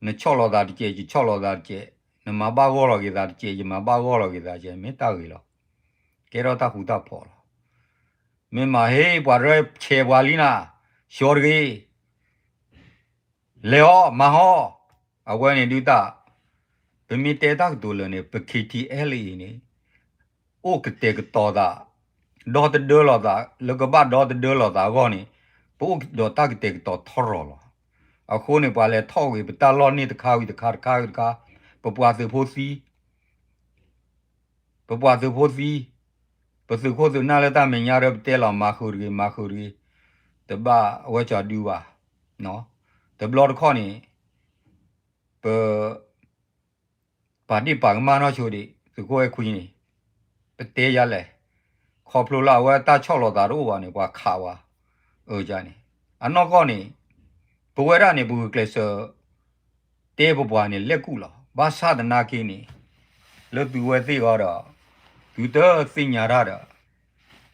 နဆီၣ်လီၤသးတကဲး ယဆီၣ်လီၤသးတကဲး, နမၤဘၣ်ဂီၢ်လီၤက့ၤသးတကဲး ယမၤဘၣ်ဂီၢ်လီၤက့ၤသးတကဲး မ့ၢ်တၢ်ဂ့ၤလီၤ. ကဲထီၣ်တၢ်ဃူတၢ်ဖိးလီၤ. မ့ၢ်မၤဟ့ၣ်ပှၤရဲၣ်ဆဲးပှၤလံနၤ, ဆှီတဂ့ၤ, လဲၤအီၤမၤဟီ, အဝဲန့ၣ်ဒုးတၢ်, ပမ့ၢ်တဲတၢ်ကတိၤလၢာ်န့ၣ် ပ KTLA အံၤန့ၣ် အိၣ်ကတဲာ်ကတီၤသး, ဒီသဒၢလိာ်သး လၢကဘၣ်ဒီသဒၢလိာ်သးအဂီၢ်န့ၣ် ပအိၣ်ဒီးတၢ်ကတဲာ်ကတီၤထီရီၤလီၤ. အဃိန့ၣ် ပှၤလဲၤထီၣ်ဂ့ၤ ပတၢ်လီၢ်န့ၢ်တခါဝံၤတခါ တခါဝံၤတခါ, ပပှၤသုးဖိသံ, ပပှၤသုးဖိသံ, ပသုးခိၣ်သုးနၢ်လၢတၢ်မဲာ်ညါဒီး ပတဲလီၤမၤဃုာ်တဂ့ၤ မၤဃုာ်တဂ့ၤ, တဘၣ်အဝဲကၠီဒုဘၣ်. တဘျီတခီၣ်န့ၣ် ပ ပာ်ဒ့ၣ်ပာ်ကမၣ်နီၢ်ဆိဒံး သုးခိၣ်အဲၣ်ခွံန့ၣ်, ပတဲယၤလဲၣ်, ခီဖျိလၢအဝဲတၢ်ဆီၣ်လီၤသးတအိၣ်ဘၣ်န့ၣ် ပှၤခးဝဲ, အန့ၣ်, အနီၢ်ကီၢ်န့ၣ်, ပဝဲဒၣ်န့ၣ် ပဂုာ်ကျဲးစၢး တဲပပှၤန့ၣ် လဲၢ်ကူၣ်လီၤ. ဘၣ်ဆၣ်သနာ်က့န့ၣ်, လၢသုဝဲသ့ၣ်အဂီၢ်ဒီး, သုတသ့ၣ်ညါတၢ်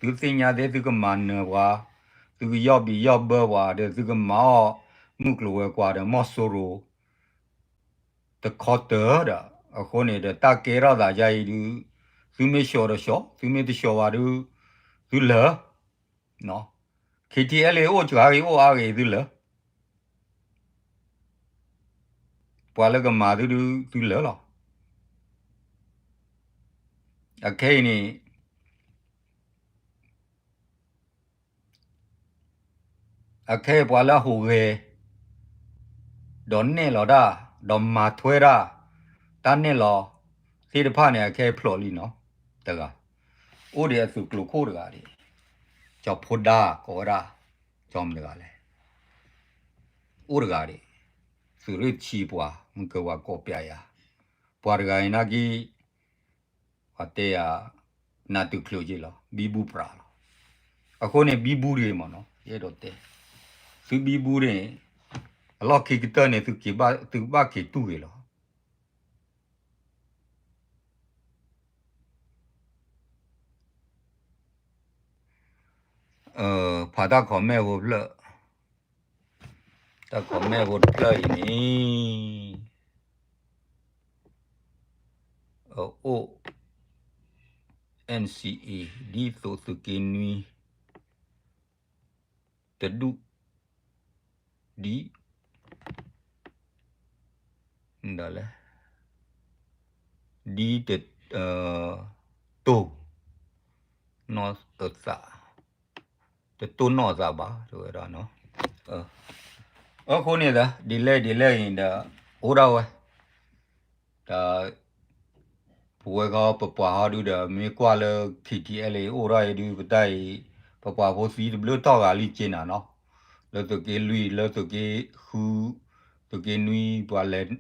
ဒီး, သုသ့ၣ်ညါသ့ၣ်သုကမၤနၢၤပှၤ, သုကယီၢ်ဘံၣ်ယီၢ်ဘၢပှၤဒီး သုကမၤအီၣ်မုၢ်ကျိၤဝဲၤကွာ်ဒီး မီၢ်စိရိၤ တခီတၢၤဒီး, အဃိန့ၣ်ဒီး တၢ်ကဲထီၣ်သးယါအံၤဒုး, သုမ့ၢ်ဆှီဒီးဆှီ, သုမ့ၢ်တဆှီဘၣ်ဒုး, သုလၢာ်, KTLA အိၣ်စှၤဂ့ၤအိၣ်အါဂ့ၤသုလၢာ်, ပှၤလၢကမၤသုဒုးသုလၢာ်လီၤ. အခဲအံၤန့ၣ် အခဲအံၤပှၤလၢအဟူးဂဲၤ ဒီးနဲၣ်လီၤတၢ်, ဒီးမၤထွဲတၢ်, တၢ်နဲၣ်လီၤသ့ၣ်တဖၣ်န့ၣ် အခဲအံၤဖျိးလံနီၤ, တဂၤ, အိၣ်ဒီးအသုးကျိၤခိၣ်တဂၤဒၣ်, ကၠီၤဖိဒါကိးဝဲဒၣ်, ကၠီၤမတဂၤလဲၣ်, အိၣ်တဂၤဒၣ်, သုးရ့ၣ်ဆံပှၤ မုၢ်ကဝၤကိးပျးယၤ, ပှၤတဂၤအံၤနာ်က့ ပှၤတဲယၤ, နးတုၤချုးက့လီၤ, ဘံဘူပြးလီၤ. အဃိန့ၣ် ဘံဘူတဂ့ၤမ့ၢ်နီၤ, ယအဲၣ်ဒိးတဲ, သုဘံဘူန့ၣ်, အလီၢ်ခံကတၢၢ်န့ၣ် သုကဘၣ်က့ၤတူၢ်ဂ့ၤလီၤ. ဖးတၢ် comment ဖိတဖျၢၣ်, တၢ် comment ဖိတဖျၢၣ်အံၤန့ၣ်, အအိၣ် NCA ဒ်သိးသုးက့နွံ တဒူၣ် ဒ် ဒ်တ တိၢ်နီၣ်အသး, တတိၢ်နီၣ်အသးဘၣ် တဲဝဲဒၣ်နီၤ. အဃိန့ၣ်ဒီး ဒ်လဲၣ်ဒ်လဲၣ်အံၤဒီး အိၣ်ဒၣ်ဝဲ, ဒီး ပဝဲဃီပပှၤဟီဒုဒီး မ့ၢ်ကွၢ်လၢ KTLA အိၣ်ထီၣ်အံၤဒု ပတၢ်အံၤ ပပှၤဖိသံတဘျုးတီၢ်ဂၤလံက့နၤနီၤ, လၢသုးက့လွံၢ် လၢသုးက့ဃု, သုးက့နွံ ပှၤလဲၤ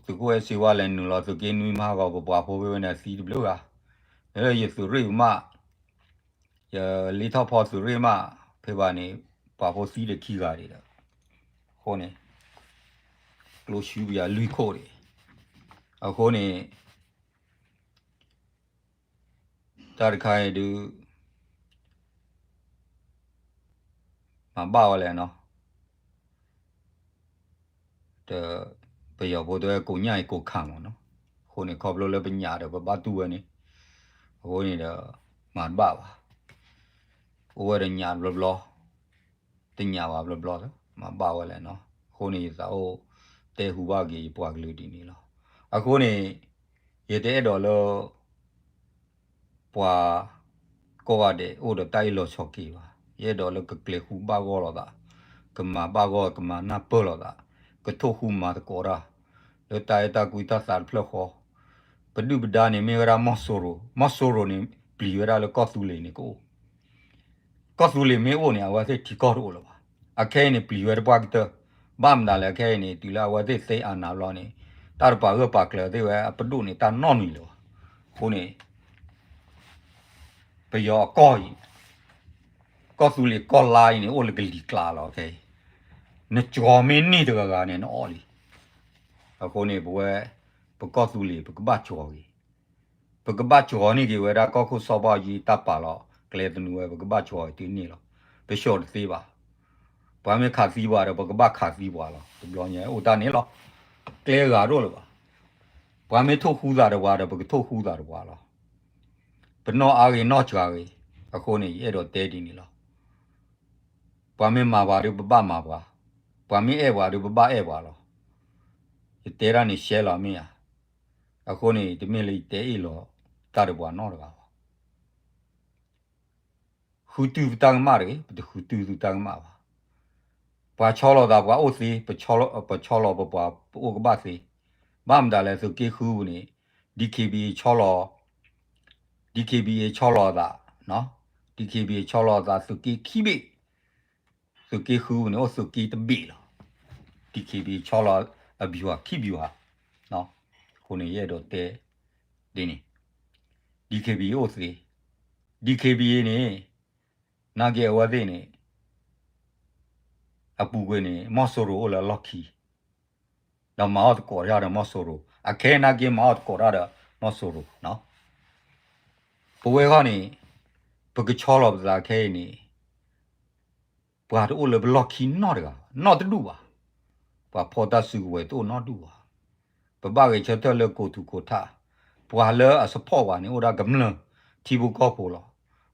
သုးခိၣ်အဲၣ်စ့ဝါလဲၤနုာ်လီၤသုးက့နွံမးဂီၤ ပပှၤဖိဖဲဝဲန့ၣ်သံတဘျုးဂၤ, လၢယသုးရ့ၣ်မး, ယလ့ထီၣ်ဖီသုးရ့ၣ်မး, ဖဲဘၣ်န့ၣ် ပှၤဖိသံဒီးခံဂၤဒံးဒီး, အဃိန့ၣ် ကျိဆူပယၤလွံၢ်ခိၣ်ဒံး, အဃိန့ၣ် တၢ်တခါအံၤဒုး မၤဘၣ်ဝဲလဲၣ်နီၤ, ပယီၤဖိတဲကိးညၣ်အံၤကိးခါမ့ၢ်နီၤ, အဃိန့ၣ် ခီဖျိလၢပညၣ်ဒီးပဘၣ်တူၢ်ဝဲန့ၣ်, အဃိန့ၣ်ဒီး မၤတဘၣ်ဘၣ်, အိၣ်ဝဲဒီးညၣ်ဘျီဘျီ, တညၣ်ဘၣ်ဘျီဘျီလၢ မၤဘၣ်ဝဲလဲၣ်နီၤ, အဃိန့ၣ် ယသးအိၣ်တဲဟူဘၣ်က့ၤယပှၤကလုာ်ဒ်န့ၣ်လီၤ. အဃိန့ၣ် ယတအဲၣ်ဒိးလၢ ပှၤကိးဂၤဒဲးအိၣ်ဒီးတၢ်အ့ၣ်လိာ်ဆိးက့ဘၣ်. ယအဲၣ်ဒိးလၢကကျဲၤဃူဘၣ်ဂီၢ်လိာ်သး, ကမၤဘၣ်ဂီၢ် ကမၤနၢ်ပၢၢ်လိာ်သး, ကထိၣ်ဃူမၤသကိးတၢ်, လၢတၢ်အဲၣ်တၢ်ကွံတၢ်သးတဖျၢၣ်ဃီ, ပဒုၣ်ပဒါန့ၣ်မ့ၢ်ဝဲဒၣ်မီၢ်စိရိၤ, မီၢ်စိရိၤန့ၣ် ပျံၤဝဲဒၣ်လၢကီၢ်သူလ့ၤန့ၣ်ကအိၣ်, ကီၢ်သူလ့ၤမ့ၢ်အိၣ်န့ၣ် အဝဲသ့ၣ်ထံကီၢ်တအိၣ်လၢၤဘၣ်. အခဲအံၤန့ၣ် ပျံၤဝဲတပှၢ်ကတၢၢ်, ဘၣ်မနုၤလဲၣ် အခဲအံၤန့ၣ် တုၤလၢအဝဲသ့ၣ်သိမ်းအာဏာလီၤန့ၣ် တၢ်တပာ်ဂၢၢ်ပာ်ကျၢၤသ့ၣ်ဝဲ အပဒိၣ်န့ၣ် တၢ်နီတမံၤလၢၤဘၣ်. အဃိန့ၣ် ပယီၤအကီၢ်အံၤ ကီၢ်သူလ့ၤကီၢ်လါအံၤန့ၣ် အိၣ်လၢကလံၤကျါလီၤ ခဲအံၤ, နကၠီၤမ့ၢ်န့ၢ်တဂၤဂၤန့ၣ် နအီၣ်လံ. အဃိန့ၣ် ပဝဲ ပကီၢ်သူလ့ၤ ပကဘၣ်ကၠီၤဂ့ၤ, ပကဘၣ်ကၠီၤန့ၢ်က့ၤဝဲဒၣ်ကီၢ်ခိၣ်စီၤဘၣ်အူကၠံတၢ်ပာ်လီၤကျဲသနူဝဲ ပကဘၣ်ကၠီၤဂ့ၤတုၤန့ၣ်လီၤ. ပဆှီတသ့ဘၣ်. ပှၤမ့ၢ်ခးသံပှၤဒီး ပကဘၣ်ခးသံပှၤလီၤ. တဘျီညါအိၣ်တၢ်န့ၣ်လီၤ. ကျဲဂၤဒိၣ်လၢၤဘၣ်. ပှၤမ့ၢ်ထိၣ်ဃူသးဒီးပှၤဒီး ပကထိၣ်ဃူသးဒီးပှၤလီၤ. ပနီၢ်အါဂ့ၤနီၢ်စှၤဂ့ၤ, အဃိန့ၣ် ယအဲၣ်ဒိးတဲဒ်န့ၣ်လီၤ. ပှၤမ့ၢ်မၤပှၤဒီး ပဘၣ်မၤပှၤ, ပှၤမ့ၢ်အဲၣ်ပှၤဒီး ပဘၣ်အဲၣ်ပှၤလီၤ. ယတဲဒၣ်န့ၣ်ရှဲလီၤမ့ၢ်ဧါ. အဃိန့ၣ် တမ့ၢ်လၢယတဲအ့ၣ်လိာ်တၢ်ဒီးပှၤနီတဂၤဘၣ်. ဃုတုၤပတၢ်ကမၣ်တဂ့ၤ, ပတဃုတုၤသုတၢ်ကမၣ်ဘၣ်. ပှၤဆီလီၤသးပှၤအိၣ်သ့, ပဆီလီၤပပှၤပအိၣ်ကဘၣ်သ့. ဘၣ်မတၤလဲၣ် သုးက့ဃုပူၤန့ၣ် DKBA ဆီလီၤ, DKBA ဆီလီၤအသး, DKBA ဆီလီၤအသး သုးက့ခံဘ့ၣ်, သုးက့ဃုပူၤန့ၣ် အိၣ်သုးက့တဘ့ၣ်လီၤ. DKBA ဆီလီၤအဗျူဟာခံဗျူဟာ, အဃိန့ၣ် ယအဲၣ်ဒိးတဲဒ်န့ၣ်, DKBA အိၣ်သ့, DKBA န့ၣ် နာ်က့အဝဲသ့ၣ်န့ၣ် အပူၤကွံာ်န့ၣ် မီၢ်စိရိၤအိၣ်လၢအလီၢ်ခံ, ဒီးမၤအီၣ်သကိးတၢ်ဒီးမီၢ်စိရိၤ, အခဲနာ်က့မၤအီၣ်သကိးတၢ်ဒီးမီၢ်စိရိၤ. ပဝဲဃီန့ၣ် ပကဆီလီၤပသးခဲအံၤန့ၣ် ပှၤတအိၣ်လၢပလီၢ်ခံနီတဂၤ, နီတဒူၣ်ဘၣ်. ပှၤဖီၣ်တၢ်စုကဝဲၤတအိၣ်နီတဒူၣ်ဘၣ်. ပဘၣ်ဂဲၤဆၢထၢၣ်လၢကိးထူးကိးထး, ပှၤလၢအ support ပှၤန့ၣ် အိၣ်ဒၣ်ကမျၢၢ်ထံဖိကီၢ်ဖိလီၤ.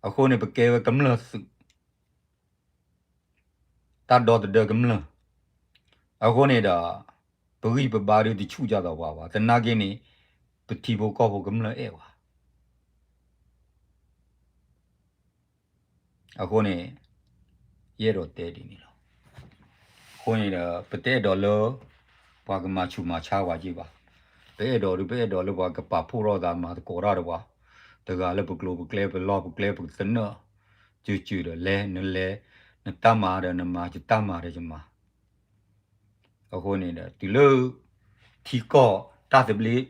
အဃိန့ၣ် ပကဲဝဲကမျၢၢ်သုး တၢ်ဒီသဒၢကမျၢၢ်, အဃိန့ၣ်ဒီး ပဂံၢ်ပဘါဒုးတဆူၣ်ဒ်သိးပှၤဘၣ်, သနာ်က့န့ၣ် ပထံဖိကီၢ်ဖိကမျၢၢ်အဲၣ်ပှၤ. အဃိန့ၣ် ယအဲၣ်ဒိးတဲဒ်န့ၣ်လီၤ. အဃိန့ၣ်ဒီး ပတအဲၣ်ဒိးလၢ ပှၤကမၤဆူးမၤဆါပှၤက့ဘၣ်. ပအဲၣ်ဒိးဒုး ပအဲၣ်ဒိးလၢပှၤကပာ်ဖှိၣ်ထီၣ်သးမၤသကိးတၢ်ဒီးပှၤ, တဂၤလၢပကျိၤပကျဲပလီၢ်ပကျဲပသနၢၣ်, စူၤစူၤဒီးလဲၤနလဲၤ, နတၢ်မၤဒီးနမၤ, ယတၢ်မၤဒီးယမၤ. အဃိန့ၣ်ဒီး တုၤလၢ ထံကီၢ်တၢ်သဘျ့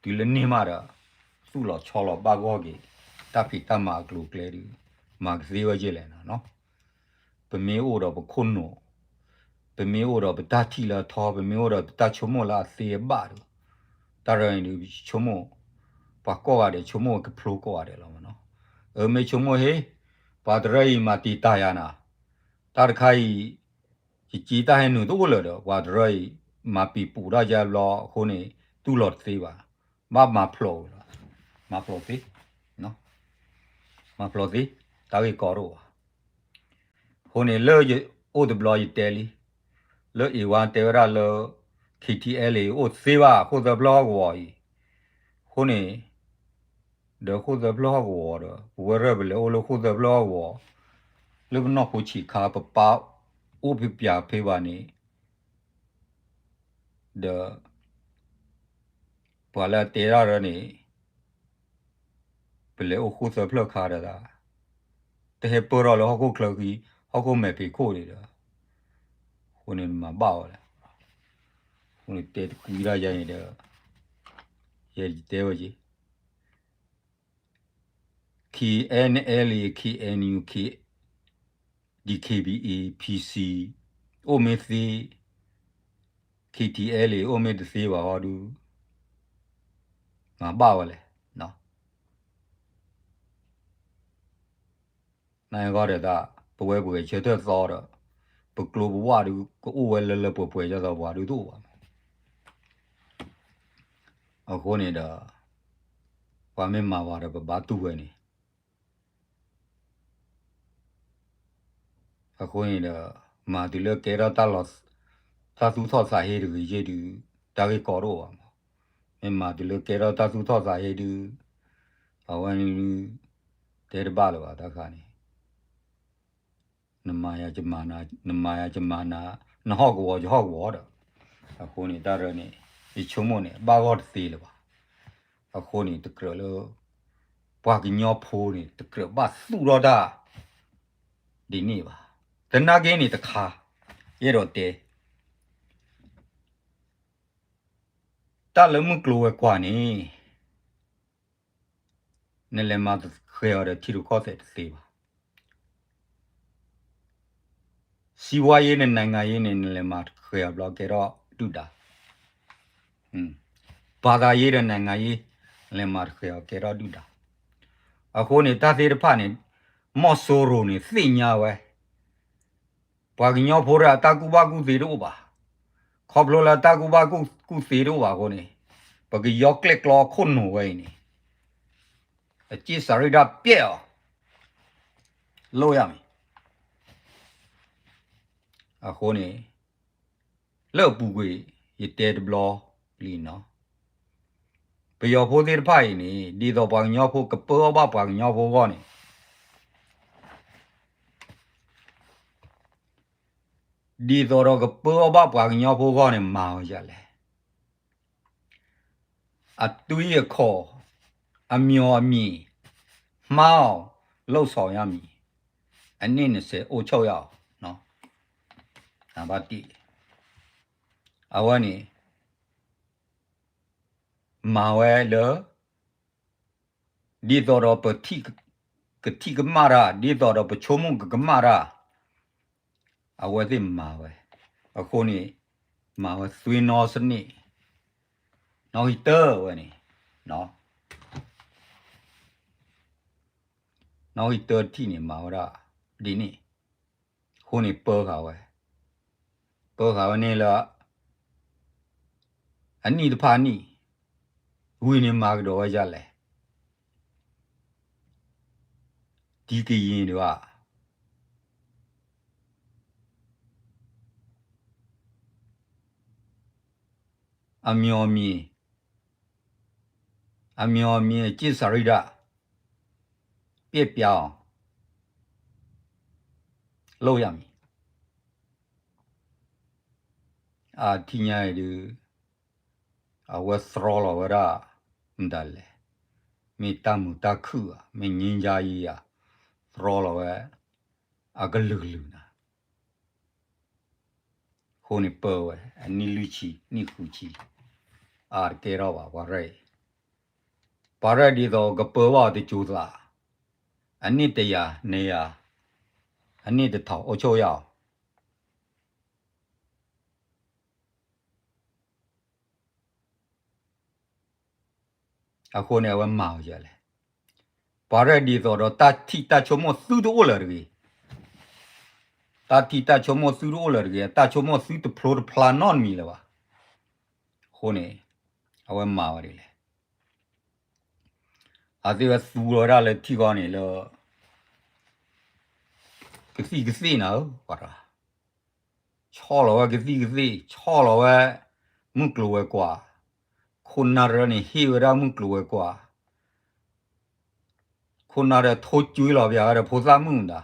တုၤလၢန့ၢ်မးဒီး သူၣ်လီၤဆီလီၤဘၣ်ဂီၢ်က့ၤ တၢ်ဖံးတၢ်မၤအကျိၤအကျဲဒုး မၤကသ့ဝဲယဲၢ်လဲၣ်နီၤ. ပမ့ၢ်အိၣ်ဒီးပခိၣ်နူာ်, ပမ့ၢ်အိၣ်ဒီးပတၢ်ထံၣ်လၢအထီ, ပမ့ၢ်အိၣ်ဒီးပတၢ်ဆိကမိၣ်လၢအသ့အဘၣ်ဒီး တၢ်ရၢအံၤဒုး ဆိကမိၣ်, ပှၤကိးဂၤဒဲးဆိကမိၣ်ကဖျိကိးဂၤဒဲးလီၤမနီၤ. အမ့ၢ်ဆိကမိၣ်ဟ့ၣ်, ပှၤတရၢအံၤမၤတံာ်တာ်ယၤနၤ, တၢ်တခါအံၤ ယက့တၢ်ဟဲနုာ်တအိၣ်လၢၤဒီး ပှၤတရၢအံၤ မၤပံာ်ပူၤတၢ်ယါဘျီအဃိန့ၣ် တူၢ်လီၤတသ့ဘၣ်. ဘၣ်မၤဖျိးဝဲလီၤ. မၤဖျိးသ့, မၤဖျိးသ့, တၢ်ဂ့ၢ်ကီတအိၣ်ဘၣ်. အဃိန့ၣ်လၢယအိၣ်တဘျီယတဲလံ, လၢအ့ၣ်ဝါတဲဝဲဒၣ်လၢ KTLA အိၣ်တသ့ဘၣ် ဃိၣ်သၢဖျၢၣ်ဟီၣ်ကဝီၤအံၤ, အဃိန့ၣ် ဒီးဃိၣ်သၢဖျၢၣ်ဟီၣ်ကဝီၤဒီး ပဝဲရၢၢ်ပလဲၤအိၣ်လၢဃိၣ်သၢဖျၢၣ်ဟီၣ်ကဝီၤ, လၢပနီၢ်ခိဆံးခါ ပပၢ်အိၣ်ဖဲပၠးဖဲဘၣ်န့ၣ်, ဒီး ပှၤလၢအတဲတၢ်ရၢန့ၣ် ပလဲၤအိၣ်ဃိၣ်သၢဖျၢၣ်ခါဒီး တဟဲပၢၢ်ထီၣ်လၢဟီၣ်ခိၣ်ချၢဃံ, ဟီၣ်ခိၣ်မဲာ်ဖံးခိၣ်န့ၣ်ဒီး အဃိန့ၣ်နမၤဘၣ်ဝဲလဲၣ်. အဃိန့ၣ်တဲတကွံတၢ်ယါန့ၣ်ဒီး ယဲယတဲဝဲက့ၤ KNLA KNU DKBA PC အိၣ်မ့ၢ်သ့, KTLA အိၣ်မ့ၢ်တသ့ဘၣ်ဟီဒုး မၤဘၣ်ဝဲလဲၣ်. နဂီၢ်ဒီးတၢ် ပဝဲပဂဲၤဆၢထၢၣ်သီဒီး ပကျိပဝၢ်ဒုး ကအိၣ်ဝဲလၢလၢပှဲၤပှဲၤဒ်သိးပှၤဒုးတအိၣ်ဘၣ်မး. အဃိန့ၣ်ဒီး ပှၤမ့ၢ်မၤဝဲဒီး ပဘၣ်တူၢ်ဝဲန့ၣ် အဃိန့ၣ်ဒီး မၤတုၤလၢကဲထီၣ်တၢ်လီၤ, တၢ်သူၣ်ထီၣ်သးဟ့တဂ့ၤယ့ၢ်ဒုး တၢ်ဂ့ၢ်ကီတအိၣ်ဘၣ်မး. မ့ၢ်မၤတုၤလၢကဲထီၣ်တၢ်သူၣ်ထီၣ်သးဟ့ဒုး အဝဲန့ၣ်ဒုး တဲတဘၣ်လၢၤဘၣ်တၢ်ခါန့ၣ် နမၤယၤယမၤနၤ, နမၤယၤယမၤနၤ, နဟီၣ်ကဝီၤယဟီၣ်ကဝီၤဒီး အဃိန့ၣ်တၢ်ရၢန့ၣ် ယဆိကမိၣ်န့ၣ် ဘၣ်ဂီၢ်တသ့လၢၤဘၣ်. အဃိန့ၣ်တကြၢးလၢ ပှၤကညီဖိန့ၣ် တကြၢးဘၣ်သူၣ်ထီၣ်တၢ် ဒ်န့ၣ်ဘၣ်. သနာ်က့န့ၣ်တခါ, ယအဲၣ်ဒိးတဲ, တၢ်လၢမုၢ်ကျိၤဝဲၤကွာ်န့ၣ် နလဲၤမၤဃဲၤအီၤဒီးထံရူၢ်ကီၢ်သဲးတသ့ဘၣ်. စီးပွားရေးန့ၣ် နိုင်ငံရေးန့ၣ် နလဲၤမၤဃဲၤအီၤဘျီကဲထီၣ်ဒုၣ်ဒါ, ဘာသာရေးဒီး နိုင်ငံရေး လဲၤမၤဃဲၤအီၤကဲထီၣ်ဒုၣ်ဒါ. အဃိန့ၣ် တၢ်သ့ၣ်တဖၣ်န့ၣ် မီၢ်စိရိၤန့ၣ်သ့ၣ်ညါဝဲ ပှၤကညီဖိဒီးအတၢ်ကူၣ်ဘၣ်ကူၣ်သ့တအိၣ်ဘၣ်. ခီဖျိလၢအတၢ်ကူၣ်ဘၣ်ကူၣ်သ့တအိၣ်ဘၣ်အဃိန့ၣ်, ပကယီကျဲၣ်ကျီခိၣ်နူာ်ဝဲအံၤန့ၣ်, အက့ၢ်စၤရံၣ်ဒၣ်ပျဲအီၤ, လိၣ်ယၤမံၤ. အဃိန့ၣ် လၢအပူၤကွံာ် ယတဲတဘျီလံနီၤ, ပယီၤဖိသ့ၣ်တဖၣ်အံၤန့ၣ် ဒ်သိးပှၤကညီဖိကပၢအီၣ်ဘၣ်ပှၤကညီဖိအဂီၢ်န့ၣ် ဒ်သိးဒီးကပၢအီၣ်ဘၣ်ပှၤကညီဖိအဂီၢ်န့ၣ် မၤဝဲဒ်လဲၣ်. အတွေးအခေါ်, အမျှော်အမြင်, မှားအောင်လုပ်ဆောင်ရမည်, အနှစ်နှစ်ဆယ်အုပ်ချုပ်ရအောင်, အဘၣ်တ့ၢ်, အဝဲန့ၣ် မၤဝဲလၢ ဒ်သိးဒီးပ ကထံၣ်ကမၣ်တၢ်, ဒ်သိးဒီးပဆိကမိၣ်ကကမၣ်တၢ်, အဝဲသ့ၣ်မၤဝဲ. အဃိန့ၣ် မၤဝဲသွေးနှောစနစ်, နီၣ်ဂံၢ်တၢဝဲန့ၣ်, နီၣ်ဂံၢ်တၢတထံၣ်န့ၣ် မၤဝဲဒၣ်ဒ်န့ၣ်, အဃိန့ၣ်ပၢဃာ်ဝဲ, ပၢဃာ်ဝဲန့ၣ်လၢ အနံၣ်တဖၣ်အနံၣ်, ဝံၤန့ၣ်မၤကဒီးဝဲဒ်လဲၣ်, ဒီကရင်တွေက အမျှော်အမြင်, အမျှော်အမြင် အက့ၢ်စၤရံၣ်ဒၣ် ပျက်ပြားအောင် လုပ်ရမည်. အထံၣ်ညါအံၤဒုး အဝဲသြီလီၤဝဲဒၣ် မတၤလဲၣ်, မ့ၢ်တၢ်မုာ်တၢ်ခုၣ်ဧါ, မ့ၢ်ငြိမ်းချမ်းရေးဧါ, သြီလီၤဝဲ အကလုာ်ကလုာ်နၤ. အဃိန့ၣ်ပၢဝဲ အနံၣ်လွံၢ်ဆံ နံၣ်ဃုဆံ အါတကဲထီၣ်ဘၣ် ပှၤရဲၣ်အံၤ, ပှၤရဲၣ်ဒ်သိးကပၢဘၣ်အီၤတစိၤသး, အနံၣ်တရာ နှစ်ရာ, အနံၣ်တထောင် အုပ်ချုပ်ရအောင်. အဃိန့ၣ် အဝဲမၤဝဲဒ်လဲၣ်, ပှၤရဲၣ်ဒ်သိးဒီးတၢ်ထံၣ်တၢ်ဆိကမိၣ်သုတအိၣ်လၢၤတဂ့ၤ, တၢ်ထံၣ်တၢ်ဆိကမိၣ်သုတအိၣ်လၢၤတဂ့ၤ, တၢ်ဆိကမိၣ်သုတဖျိတဖျါနီတမံၤလၢၤဘၣ်. အဃိန့ၣ် အဝဲမၤဝဲဒ်လဲၣ်, အသ့ၣ်ဝဲသူဝဲဒၣ်လၢထံဂီၢ်န့ၣ်လၢ ကသံၣ်ကသ့ၣ်နၤဧၢ, ပှၤတဂၤ ဆီၣ်လီၤဝဲကသံၣ်ကသ့ၣ်, ဆီၣ်လီၤဝဲ မုၢ်ကျိၤဝဲၤကွာ်, ခိၣ်နၢ်တရၢန့ၣ် ဟ့ၣ်ဝဲဒၣ်မုၢ်ကျိၤဝဲၤကွာ်, ခိၣ်နၢ်တရၢထိၣ်ကွံလီၤပျၢၤဝဲဒီးဖိသၣ်မုၣ်မတၤ,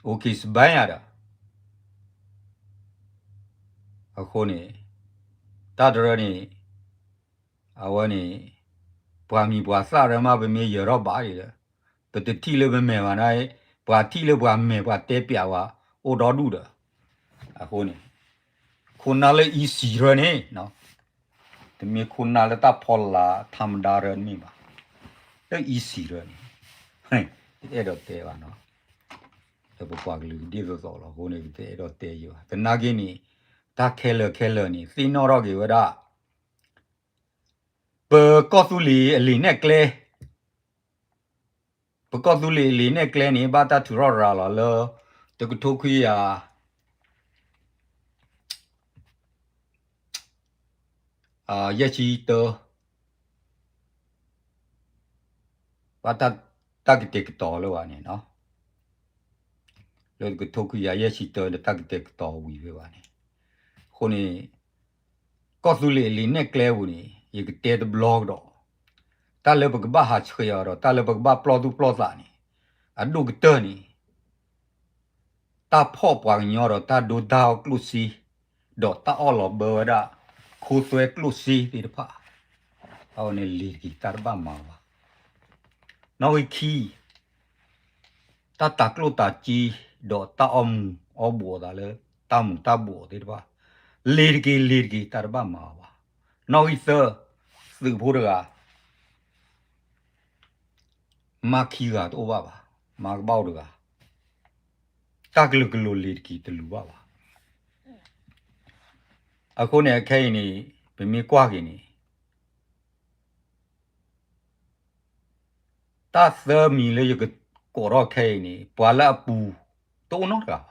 အိၣ်က့ၤစဘဲယၤဒီး အဃိန့ၣ် တၢ်တရၢန့ၣ် အဝဲန့ၣ် ပှၤမံၤပှၤသၣ်ရၢမး ပမ့ၢ်ယၢၤထီၣ်ဘၣ်ဒီး ပတထံၣ်လၢပမဲာ်ဘၣ်န့ၣ်, ပှၤထံၣ်လၢပှၤမဲာ် ပှၤတဲပျးဝဲ အိၣ်ဒီဒူၣ်ဒီး, အဃိန့ၣ် ခိၣ်နၢ်လၢ easy ရၢန့ၣ် တမ့ၢ်ခိၣ်နၢ်လၢတၢ်ဖီလာ် ထါမဒါ ရၢတမ့ၢ်ဘၣ်, လၢ easy ရၢန့ၣ် တအဲၣ်ဒိးတဲဘၣ်နီၤ, လၢပပှၤကလုာ်ဒ်သိးသိးလီၤ. အဃိန့ၣ် ပတအဲၣ်ဒိးတဲယံၤဘၣ်. သနာ်က့န့ၣ် တၢ်ခဲလၢာ်ခဲလၢာ်န့ၣ် သ့ၣ်နီၣ်ထီၣ်က့ၤဝဲဒၣ် ပကီၢ်သူလ့ၤအလံာ်နဲၣ်ကျဲ, ပကီၢ်သူလ့ၤအလံာ်နဲၣ်ကျဲန့ၣ် ဘၣ်တၢ်ထုးထီၣ်ရၤလီၤလၢ တကထိခွံကယၤ ယဲၢ်ဆံတၢ, ဘၣ်တၢ်ကတဲာ်ကတီၤလၢၤဘၣ်န့ၣ်နီၤ, လၢတကထိခွံကယၤယဲၢ်ဆံတၢ လၢတၢ်ကတဲာ်ကတီၤဝံၤဖဲဘၣ်န့ၣ်, အဃိန့ၣ် ကီၢ်သူလ့ၤအလံာ်နဲၣ်ကျဲပူၤန့ၣ် ယကတဲတဘျီကဒီး, တၢ်လၢပကဘၣ်ဟးဆှဲးအီၤဒီး တၢ်လၢပကဘၣ်ပျီၢ်သူၣ်ပျီၢ်သးန့ၣ် အဒိၣ်ကတၢၢ်န့ၣ် တၢ်ဖီၣ်ပှၤကညီဒီးတၢ်ဒိတၢ်အီၣ်ကျိၣ်စ့ ဒီးတၢ်အီၣ်လီၤဘၢဝဲဒၣ် ခိသွဲကျိၣ်စ့သ့ၣ်တဖၣ်, အဝဲန့ၣ်လံၤတက့ၤ တၢ်တဘၣ်မၤဘၣ်. နီၣ်ဂံၢ်ခံ တၢ်တၤကျိၣ်တၤစ့ ဒီးတၢ်အီၣ်မူၤအီၣ်ဘှီးအသးလၢ တၢ်မူၤတၢ်ဘှီးသ့ၣ်တဖၣ် လ့ၤတက့ၤ လ့ၤတက့ၤ တၢ်တဘၣ်မၤအီၤဘၣ်. နီၣ်ဂံၢ်သၢ, သုးဖိတဂၤ မၤခံဂၤတအိၣ်ဘၣ်ဘၣ်, မၤကဘၣ်အိၣ်တဂၤ, တၢ်ကလုာ်ကလိၤလ့ၤတက့ၤ တလူၤဘၣ်ဘၣ်. အဃိန့ၣ် အခဲအံၤန့ၣ် ပမ့ၢ်ကွၢ်က့ၤန့ၣ် တၢ်သၢမံၤလၢယကကိးထီၣ်ခဲအံၤန့ၣ် ပှၤလၢအပူၤ တအိၣ်နီတဂၤဘၣ်.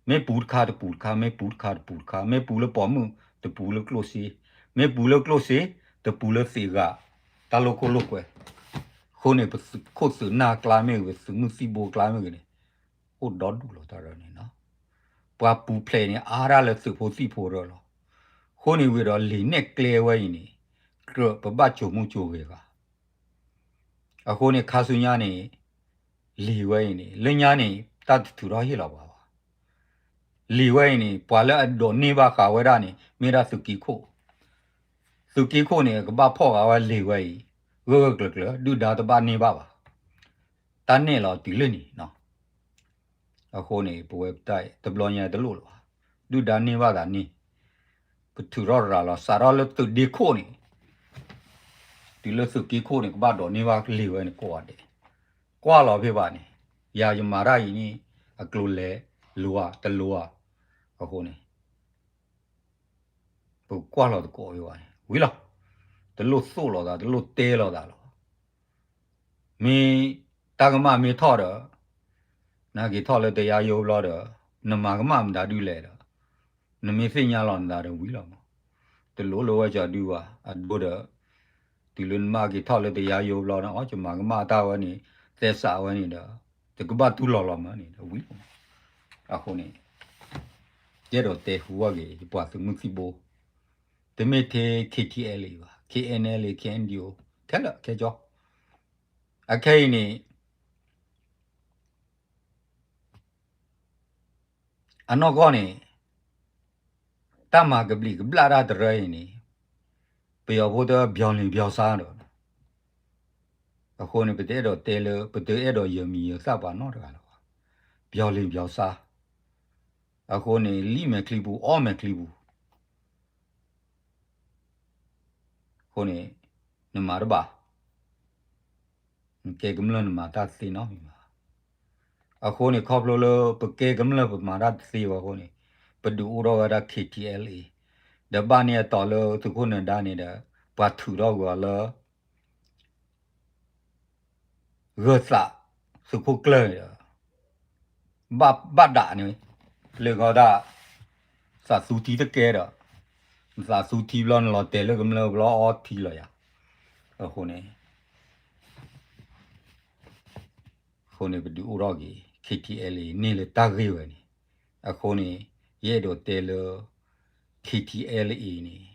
မ့ၢ်ပူၤတခါတပူၤတခါ, မ့ၢ်ပူၤတခါတပူၤတခါ, မ့ၢ်ပူၤလၢပိာ်မုၣ် တပူၤလၢကျိၣ်စ့, မ့ၢ်ပူၤလၢကျိၣ်စ့ တပူၤလၢသ့ၣ်ဂၤ တၢ်လိာ်ခိၣ်လိာ်ကွဲ. အဃိန့ၣ် ပသုးခိၣ်သုးနၢ်ကျါမ့ၢ်ဂ့ၤ, ပသုးမုၢ်သံၣ်ဘိကျါမ့ၢ်ဂ့ၤန့ၣ် အိၣ်ဒီဒူၣ်လီၤတၢ်ရၢန့ၣ်နီၤ. ပှၤပူၤဖျဲးန့ၣ် အါဒၣ်လၢသုးဖိသံၣ်ဖိရၢလီၤ. အဃိန့ၣ်ဝံၤဒီး လံာ်နဲၣ်ကျဲဝဲအံၤန့ၣ် ကြၢးပဘၣ်ကိၤမူကိၤဂဲၤဂၤ အဃိန့ၣ် ခါဆူညါန့ၣ် လံာ်ဝဲအံၤန့ၣ် လၢညါန့ၣ် တၢ်တထုးထီၣ်ဟ့ၣ်လီၤပှၤဘၣ်. လံာ်ဝဲအံၤန့ၣ် ပှၤလၢအဒိးန့ၢ်ဘၣ်ဃာ်ဝဲဒၣ်န့ၣ် မ့ၢ်ဒၣ်သုးက့ခိၣ်, သုးက့ခိၣ်န့ၣ် ကဘၣ်ဖီၣ်ဃာ်ဝဲလံာ်ဝဲအံၤ ဂၢၢ်ဂၢၢ်ကျၢၤကျၢၤ ဒုၣ်ဒါတဘၣ်န့ၢ်ဘၣ်ဘၣ်. တၢ်နဲၣ်လီၤတုၤလၢန့ၣ်နီၤ. အဃိန့ၣ် ပဝဲပတၢ်တဘျီညါတလိၣ်လၢၤဘၣ်, ဒုၣ်ဒါန့ၢ်ဘၣ်သးန့ၢ်, ပထုးထီၣ်ရၤလီၤ စးထီၣ်လၢသုးဒ့ခိၣ်န့ၣ် တုၤလၢသုးက့ခိၣ်န့ၣ် ကဘၣ်ဒိးန့ၢ်ဘၣ်လံာ်ဝဲန့ၣ်ကိးဂၤဒဲး, ကွၢ်လီၤဖဲဘၣ်န့ၣ်, ယၤယမၤတၢ်အံၤန့ၣ် အကျိၤလဲၤလိၤဧါ တလိၤဧါ, အဃိန့ၣ် ပကွၢ်လီၤသကိးဖဲဘၣ်န့ၣ် ဝံၤလီၤ. တလိၣ်သိၣ်လိာ်သး တလိၣ်တဲလိာ်သးလီၤ. မ့ၢ်တၢ်ကမၣ်မ့ၢ်ထီၣ်ဒီး နက့ၤထီၣ်လၢတယါယိဘျီဒီး နမၤကမၣ်မတၤဒုလဲၣ်ဒီး နမ့ၢ်သ့ၣ်ညါလီၤနသးဒီးဝံၤလီၤမး. တလိၣ်လၢဝဲကၠီဒုဘၣ် အဒိဒီး တုၤလၢနမၤက့ၤထီၣ်လၢတယါယိဘျီန့ၣ် အီ ယမၤကမၣ်တၢ်ဝဲန့ၣ် သဲစးဝဲန့ၣ်ဒီး တကဘၣ်တူၢ်လိာ်လီၤမးန့ၣ်ဒီးဝံၤလီၤမး. အဃိန့ၣ် ယအဲၣ်ဒိးတဲဟူဘၣ်က့ၤ ယပှၤသုးမုၢ်သံၣ်ဘိ တမ့ၢ်ထဲ K T L A ဘၣ် K N L A K N D O ခဲလၢာ်ခဲဆ့ အခဲအံၤန့ၣ် အနီၢ်ကီၢ်န့ၣ် တၢ်မၤကဘျံးကဘျၣ်တၢ်တရၢအံၤန့ၣ် ပယီၤဖိတဘျီလံၤဘျီဆါဒီး အဃိန့ၣ် ပတအဲၣ်ဒိးတဲလၢ ပတအဲၣ်ဒိးယၢၤမံၤယၢၤသၣ်ပှၤနီတဂၤလၢၤဘၣ်. ဘျီလံၤဘျီဆါ အဃိန့ၣ် လံၣ်မဲာ်ချံပူၤ အီၣ်မဲာ်ချံပူၤ အဃိန့ၣ် နမၤတဘၣ် နကဲကမျၢၢ်နမၤတၢ်တသ့နီတမံၤဘၣ်. အဃိန့ၣ် ခီဖျိလၢပကဲကမျၢၢ်ပမၤတၢ်တသ့ဘၣ်အဃိန့ၣ် ပဒုးအိၣ်ထီၣ်ဝဲဒၣ် K T L A ဒီးဘၣ်န့ၣ်အတီၤလၢသုးခိၣ်နၢၤဒါန့ၣ်ဒီး ပှၤထုးထီၣ်ကွံာ်အီၤလၢ ဂၢၢ်သး သုးခိၣ်ကျၢၢ်န့ၣ်ဒီး ဘၣ်ဒးန့ၣ် လၢကီဒၣ် သးသူထံတကဲဒီး သးသူထံဘျီ နလီၤတဲာ်လၢကမျၢၢ်ဘျီ အီထံလီၤယၤ. အဃိန့ၣ် အဃိန့ၣ် ပဒုးအိၣ်ထီၣ်က့ၤ K T L A န့ၢ်လၢတၢ်ဂ့ၢ်ဝဲန့ၣ်. အဃိန့ၣ် ယအဲၣ်ဒိးတဲလၢ K T L A န့ၣ်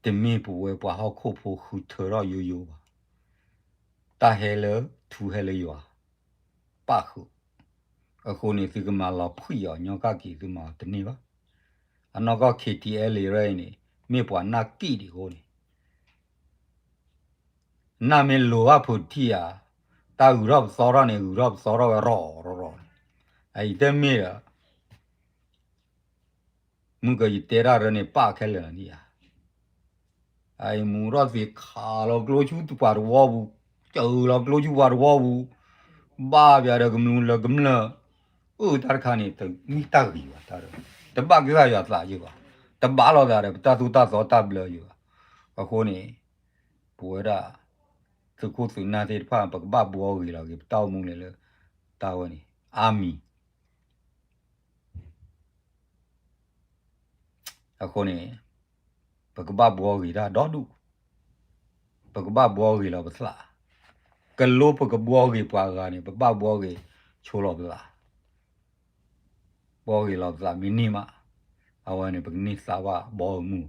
တမ့ၢ်ပဝဲပှၤဟီၣ်ခိၣ်ဖိဃုထၢထီၣ်ယိယိဘၣ်. တၢ်ဟဲလၢထူဟဲလၢယွၤ ပၣ်ဃုာ်. အဃိန့ၣ် သုကမၤလီၤဖှံၣ်အီၤညီကၣ်က့ၤ သုမၤအီၤတန့ၢ်ဘၣ်. အနီၢ်ကီၢ် K T L A ရၢအံၤန့ၣ် မ့ၢ်ပှၤနၢ်ကံၣ်ဒံးအဃိန့ၣ် နၢ်မ့ၢ်လိၤဘၣ်ဖုးတထံၣ်ဧါ, တၢ်ဂုၤထီၣ်ပသီထီၣ်န့ၣ် ဂုၤထီၣ်ပသီထီၣ်ဝဲရီၤရီၤန့ၣ်, အအံၤတမ့ၢ်ဒီး မုၢ်ကယတဲတၢ်ရၢန့ၣ် ပၣ်ခဲလၢာ်လီၤန့ၣ်ဧါ. အအံၤမူထီၣ်သ့ခးလီၤကျိဆူပှၤတဝီပူၤ, စၢၤလီၤကျိဆူပှၤတဝီပူၤ, ဘၣ်ပၠးဒီးကမျူးလၢကမျၢၢ်, အၢ တၢ်တခါန့ၣ် တမ့ၢ်တၢ်ဂ့ၤဘၣ်, တဘၣ်ကစၢ်ယွၤသးယံာ်ဘၣ်, တဘၣ်လိာ်သးဒီးပတၢ်သိၣ်တၢ်သီတၢ်ဘျၢယံာ်ဘၣ်. အဃိန့ၣ် ပဝဲဒၣ် သုးခိၣ်သုးနၢ်သ့ၣ်တဖၣ် ပကဘၣ်ဘှီဂ့ၤလီၤက့ၤ ပတၢ်အိၣ်မူလဲၤလၢ တၢ်ဝဲန့ၣ် အါမံၤ အဃိန့ၣ် ပကဘၣ်ဘှီဂ့ၤတၢ်ဒီဒူၣ်, ပကဘၣ်ဘှီဂ့ၤလီၤပသး, ကလိပကဘှီဂ့ၤပှၤဂၤန့ၣ် ပဘၣ်ဘှီဂ့ၤဆိလီၤပသး, ဘှီဂ့ၤလီၤပသးမ့ၢ်န့ၢ်မး, အဝဲန့ၣ် ပကန့ၢ်သးဘၣ်ဘီမုၢ်,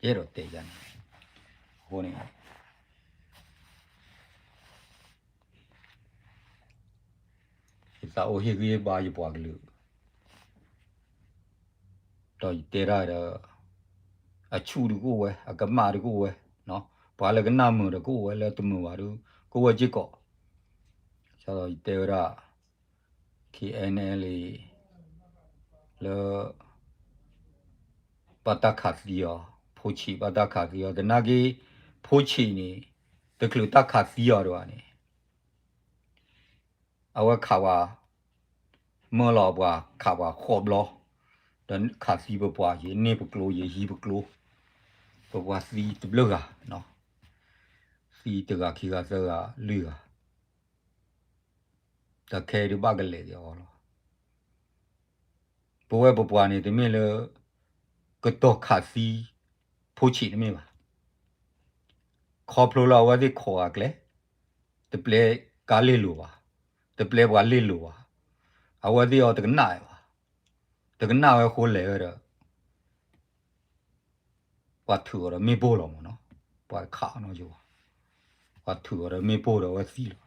ယအဲၣ်ဒိးတဲယၤန့ၣ်, အဃိန့ၣ် ယသးအိၣ်ဟ့ၣ်ဂံၢ်ဘါယပှၤကလုာ်, ဒီးယတဲတၢ်ဒီး အဆူၣ်ဒုးကအိၣ်ဝဲ, အကမၣ်ဒုးကအိၣ်ဝဲ, ပှၤလၢကနၣ်မုာ်ဒီးကအိၣ်ဝဲ, လၢတမုာ်ဘၣ်ဒုး ကအိၣ်ဝဲစ့ၢ်ကီး. ယတဲဝဲဒၣ် KNLA လၢ ဘၣ်တၢ်ခးသံအီၤ, ဖိဆံးဘၣ်တၢ်ခးသံအီၤ, သနာ်က့ ဖိဆံးန့ၣ် တချုးတၢ်ခးသံအီၤဒံးဘၣ်န့ၣ် အဝဲခးပှၤ မၢလီၤပှၤခးပှၤဃိးဘျီ, ဒီးခးသံပပှၤ ယန့ၢ်ပကျိ ယဟံးပကျိ, ပပှၤသံတဘျုးဂၤ, သံတဂၤခံဂၤသၢဂၤလွံၢ်ဂၤ, တၢ်ခဲဒုးဘၣ်ကလဲာ်က့ၤအီၤလီၤ. ပဝဲပပှၤန့ၣ် တမ့ၢ်လၢ ကတီၤခးသံ ဖိဆံးတမ့ၢ်ဘၣ်. ခီဖျိလၢအဝဲသ့ၣ်ခိးဂၤကျဲ, တပျဲကါလ့ၣ်လိၤဘၣ်, တပျဲပှၤလ့ၣ်လိၤဘၣ်, အဝဲသ့ၣ်အီၤတကနၣ်ဝဲဘၣ်, တကနၣ်ဝဲအဃိလဲၤဝဲဒီး ပှၤထုးအီၤဒီးမ့ၣ်ပိၢ်လီၤမ့ၢ်နီၤ, ပှၤတခးနီၤယိၤ, ပှၤထုးအီၤဒီးမ့ၣ်ပိၢ်ဒီးအဝဲသံလီၤ,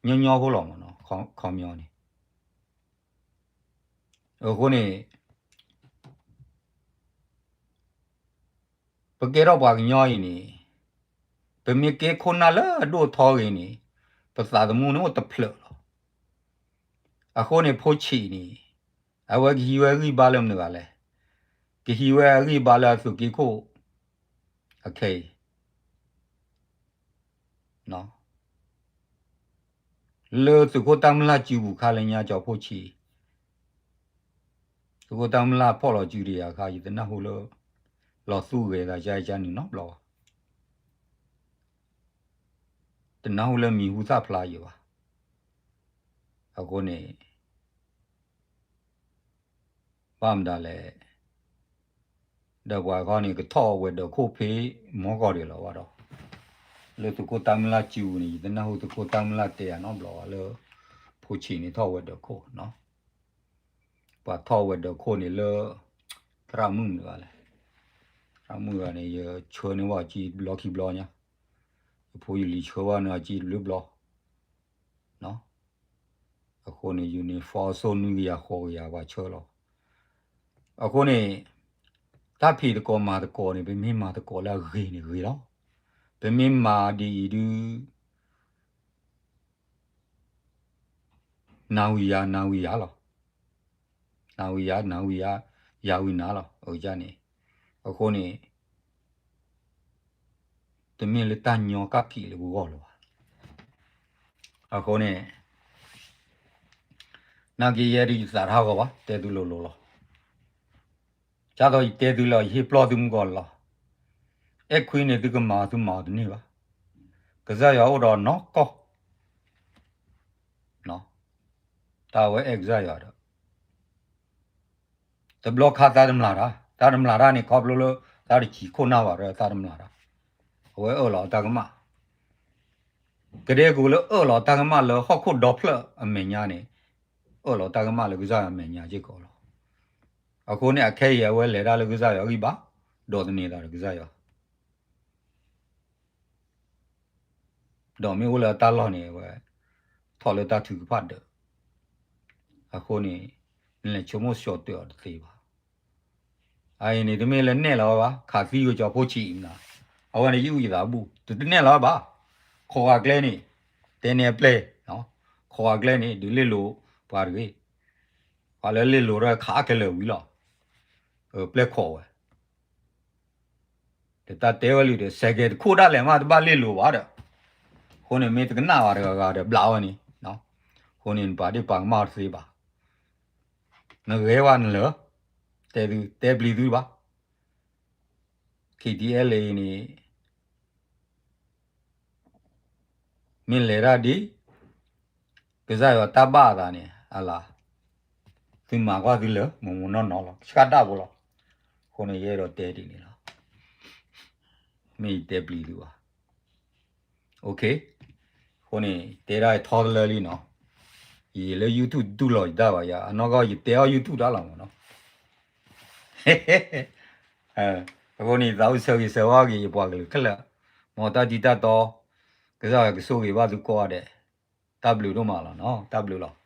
ညီညီဖိလီၤမ့ၢ်နီၤ, ခီပညီန့ၣ်, အဃိန့ၣ် ပကဲထီၣ်ပှၤကညီအံၤန့ၣ်, ပမ့ၢ်ကဲခိၣ်နၢ်လၢအဒိၣ်အထီဂ့ၤန့ၣ်, ပသးသမူန့ၣ်အိၣ်တဖျၢၣ်လီၤ. အဃိန့ၣ်ဖိဆံးန့ၣ်, အဝဲကဟံးဝဲအဂံၢ်ဘါလၢမနုၤဂၤလဲၣ်, ကဟံးဝဲအဂံၢ်ဘါလၢအသုးက့ခိၣ် အခဲအံၤ လၢသုးခိၣ်တၢ်မုၢ်လၢ်စုပူၤခါလၢညါကၠီဖိဆံး, သုးခိၣ်တၢ်မုၢ်လၢ်ဖီၣ်လီၤစုဒံးယၤခါ ယတနၢ်ဟူလၢ လီၤသူၣ်ဂဲၤသးကါကါနုာ်နီတဘျီဘၣ်, တနၢ်ဟူလၢမံၤဟူသၣ်ဖျါယံၤဘၣ်. အဃိန့ၣ် ဘၣ်မတၤလဲၣ်, ဒီးပှၤခီန့ၣ် ကထီၣ်ဝဲၤဒၢးခိၣ်ဖဲမီကီၢ်ဒံးလီၤဘၣ်ဒီး, လၢသုးခိၣ်တၢ်မုၢ်လၢ်စုပူၤန့ၣ် ယတနၢ်ဟူသုးခိၣ်တၢ်မုၢ်လၢ်တဲယၤနီတဘျီဘၣ်လၢ ဖိဆံးန့ၣ်ထီၣ်ဝဲၤဒၢးခိၣ်နီၤ, ပှၤထီၣ်ဝဲၤဒၢးခိၣ်န့ၣ်လၢ သရၣ်မုၣ်မနုၤဂၤလဲၣ်, သရၣ်မုၣ်ဂၤန့ၣ် ယဆှၢန့ၢ်ဝဲအကံတဘျီခံဘျီညါ, ယဖိယလံၤဆှၢဝဲန့ၣ်အကံတဘျုးဘျီ အဃိန့ၣ် uniform စိၣ်နွံကယၤဃိးကယၤပှၤဆှၢလီၤ. အဃိန့ၣ် တၢ်ဖံးသကိးမၤသကိးန့ၣ် ပမ့ၢ်မၤသကိးလၢအဂ့ၤန့ၣ်ဂ့ၤလီၤ. ပမ့ၢ်မၤဒ်အံၤဒုး နၤဝံၤယၤ နၤဝံၤယၤလီၤ. နၤဝံၤယၤ နၤဝံၤယၤ ယၤဝံၤနၤလီၤ အန့ၣ်. အဃိန့ၣ် တမ့ၢ်လၢတၢ်ညီကပ်းက့ၤလၢပဂီၢ်လၢၤဘၣ်. အဃိန့ၣ် နာ်က့ယဲဒုးယသးတဟးဂီၤဘၣ် တဲသုလိၤလိၤလီၤ. ဒ်သိးယတဲသုလီၤ ယဟ့ၣ်ပျီၢ်သုမုၢ်ကီၢ်လီၤ. အဲၣ်ခွံန့ၣ်သုကမၤသုမၤအီၤတန့ၢ်ဘၣ်. ကစၢ်ယွၤအိၣ်ဒီးနီၢ်ကီၢ် တၢ်ဝဲအဲၣ်ကစၢ်ယွၤဒီး တဘျီခါသးတမျၢ်တၢ်, သးတမျၢ်တၢ်န့ၣ် ခီဖျိလၢ သးတစံးခိၣ်နၢ်ဘၣ်ဒီးသးတမျၢ်တၢ်, အဝဲအၢၣ်လီၤအတၢ်ကမၣ်, ကဒဲကဝီၤလၢအၢၣ်လီၤတၢ်ကမၣ်လၢဟီၣ်ခိၣ်ဒီဖျၢၣ်အမဲာ်ညါန့ၣ်, အၢၣ်လီၤတၢ်ကမၣ်လၢကစၢ်ယွၤအမဲာ်ညါစ့ၢ်ကီးလီၤ. အဃိန့ၣ် အခဲအံၤအဝဲလဲၤတၢ်လၢကစၢ်ယွၤအဂံၢ်ဘါ, ဒိးသန့ၤသးဒီးကစၢ်ယွၤ ဒီးမ့ၢ်အိၣ်လၢအတၢ်လီၢ်န့ၣ် အဝဲ ထီၣ်လၢတၢ်ထုကဖၣ်ဒၢး, အဃိန့ၣ် နလဲၤဆိကမိၣ်ဆှီတၢၢ်အီၤတသ့ဘၣ်. အအံၤန့ၣ် တမ့ၢ်လၢနဲၣ်လီၤဝဲဘၣ်, ခးသံဝဲကၠီဖိဆံးမနၤ, အဝဲန့ၣ်ယအုၣ်ယသးဘူၣ် တနဲၣ်လီၤဝဲဘၣ်. ခိးဂၤကျဲန့ၣ် တဲန့ၢ်အပျဲၢ်, ခိးဂၤကျဲန့ၣ် ဒုးလ့ၣ်လိၤပှၤတဂ့ၤ, ပှၤလၢလ့ၣ်လိၤဒီးခးအါကလဲာ်ဝံၤလီၤ. ပျဲၢ်ခိးဝဲ ဒီးတၢ်တဲဝဲလံဒီး စဲးကဲးတခိၣ်ဒၣ်လဲာ်မး တဘၣ်လ့ၣ်လိၤဘၣ်ဒီး, အဃိန့ၣ် မ့ၢ်တကနၣ်ဘၣ်တဂၤဂၤဒီး ဘျးဝဲန့ၣ်, အဃိန့ၣ် နပာ်ဒ့ၣ်ပာ်ကမၣ်တသ့ဘၣ်. နဂဲၤဝဲနလၢာ်, တဲသု တဲပျံၤသုဘၣ်. KTLA န့ၣ် မ့ၢ်လဲၤတၢ်ဒ် ကစၢ်ယွၤတၢ်ဘၣ်အသးန့ၣ် အလၢ်, သုမၤကွၢ်သုလၢာ် မိၢ်မိၢ်နီၢ်နီၢ်လီၤ ဆှၢဒၣ်ဖိလီၤ. အဃိန့ၣ် ယအဲၣ်ဒိးတဲဒ်န့ၣ်လီၤ. မ့ၢ်ယတဲပျံၤသုဘၣ်. အဃိန့ၣ် တဲဒၣ်ထီတလၢလံနီၤ. ယလၢ YouTube တူၢ်လိာ်ယတၢ်ဘၣ်ယၤ အနီၢ်ကီၢ်ယတဲအီၣ် YouTube တၢ်လီၤမးနီၤ. အဃိန့ၣ် ယသးအိၣ်ဆၢဂ့ၤဆၢဝါက့ၤ ယပှၤကလုာ်ခဲလၢာ်, မ်တၢ်တံၢ်တၢ်တီ ကစၢ်ယွၤကဆိၣ်ဂ့ၤဘၣ်သုကိးဂၤဒဲး, တၢ်ဘျုးဒိၣ်မးလီၤနီၤ, တၢ်ဘျုးလီၤ.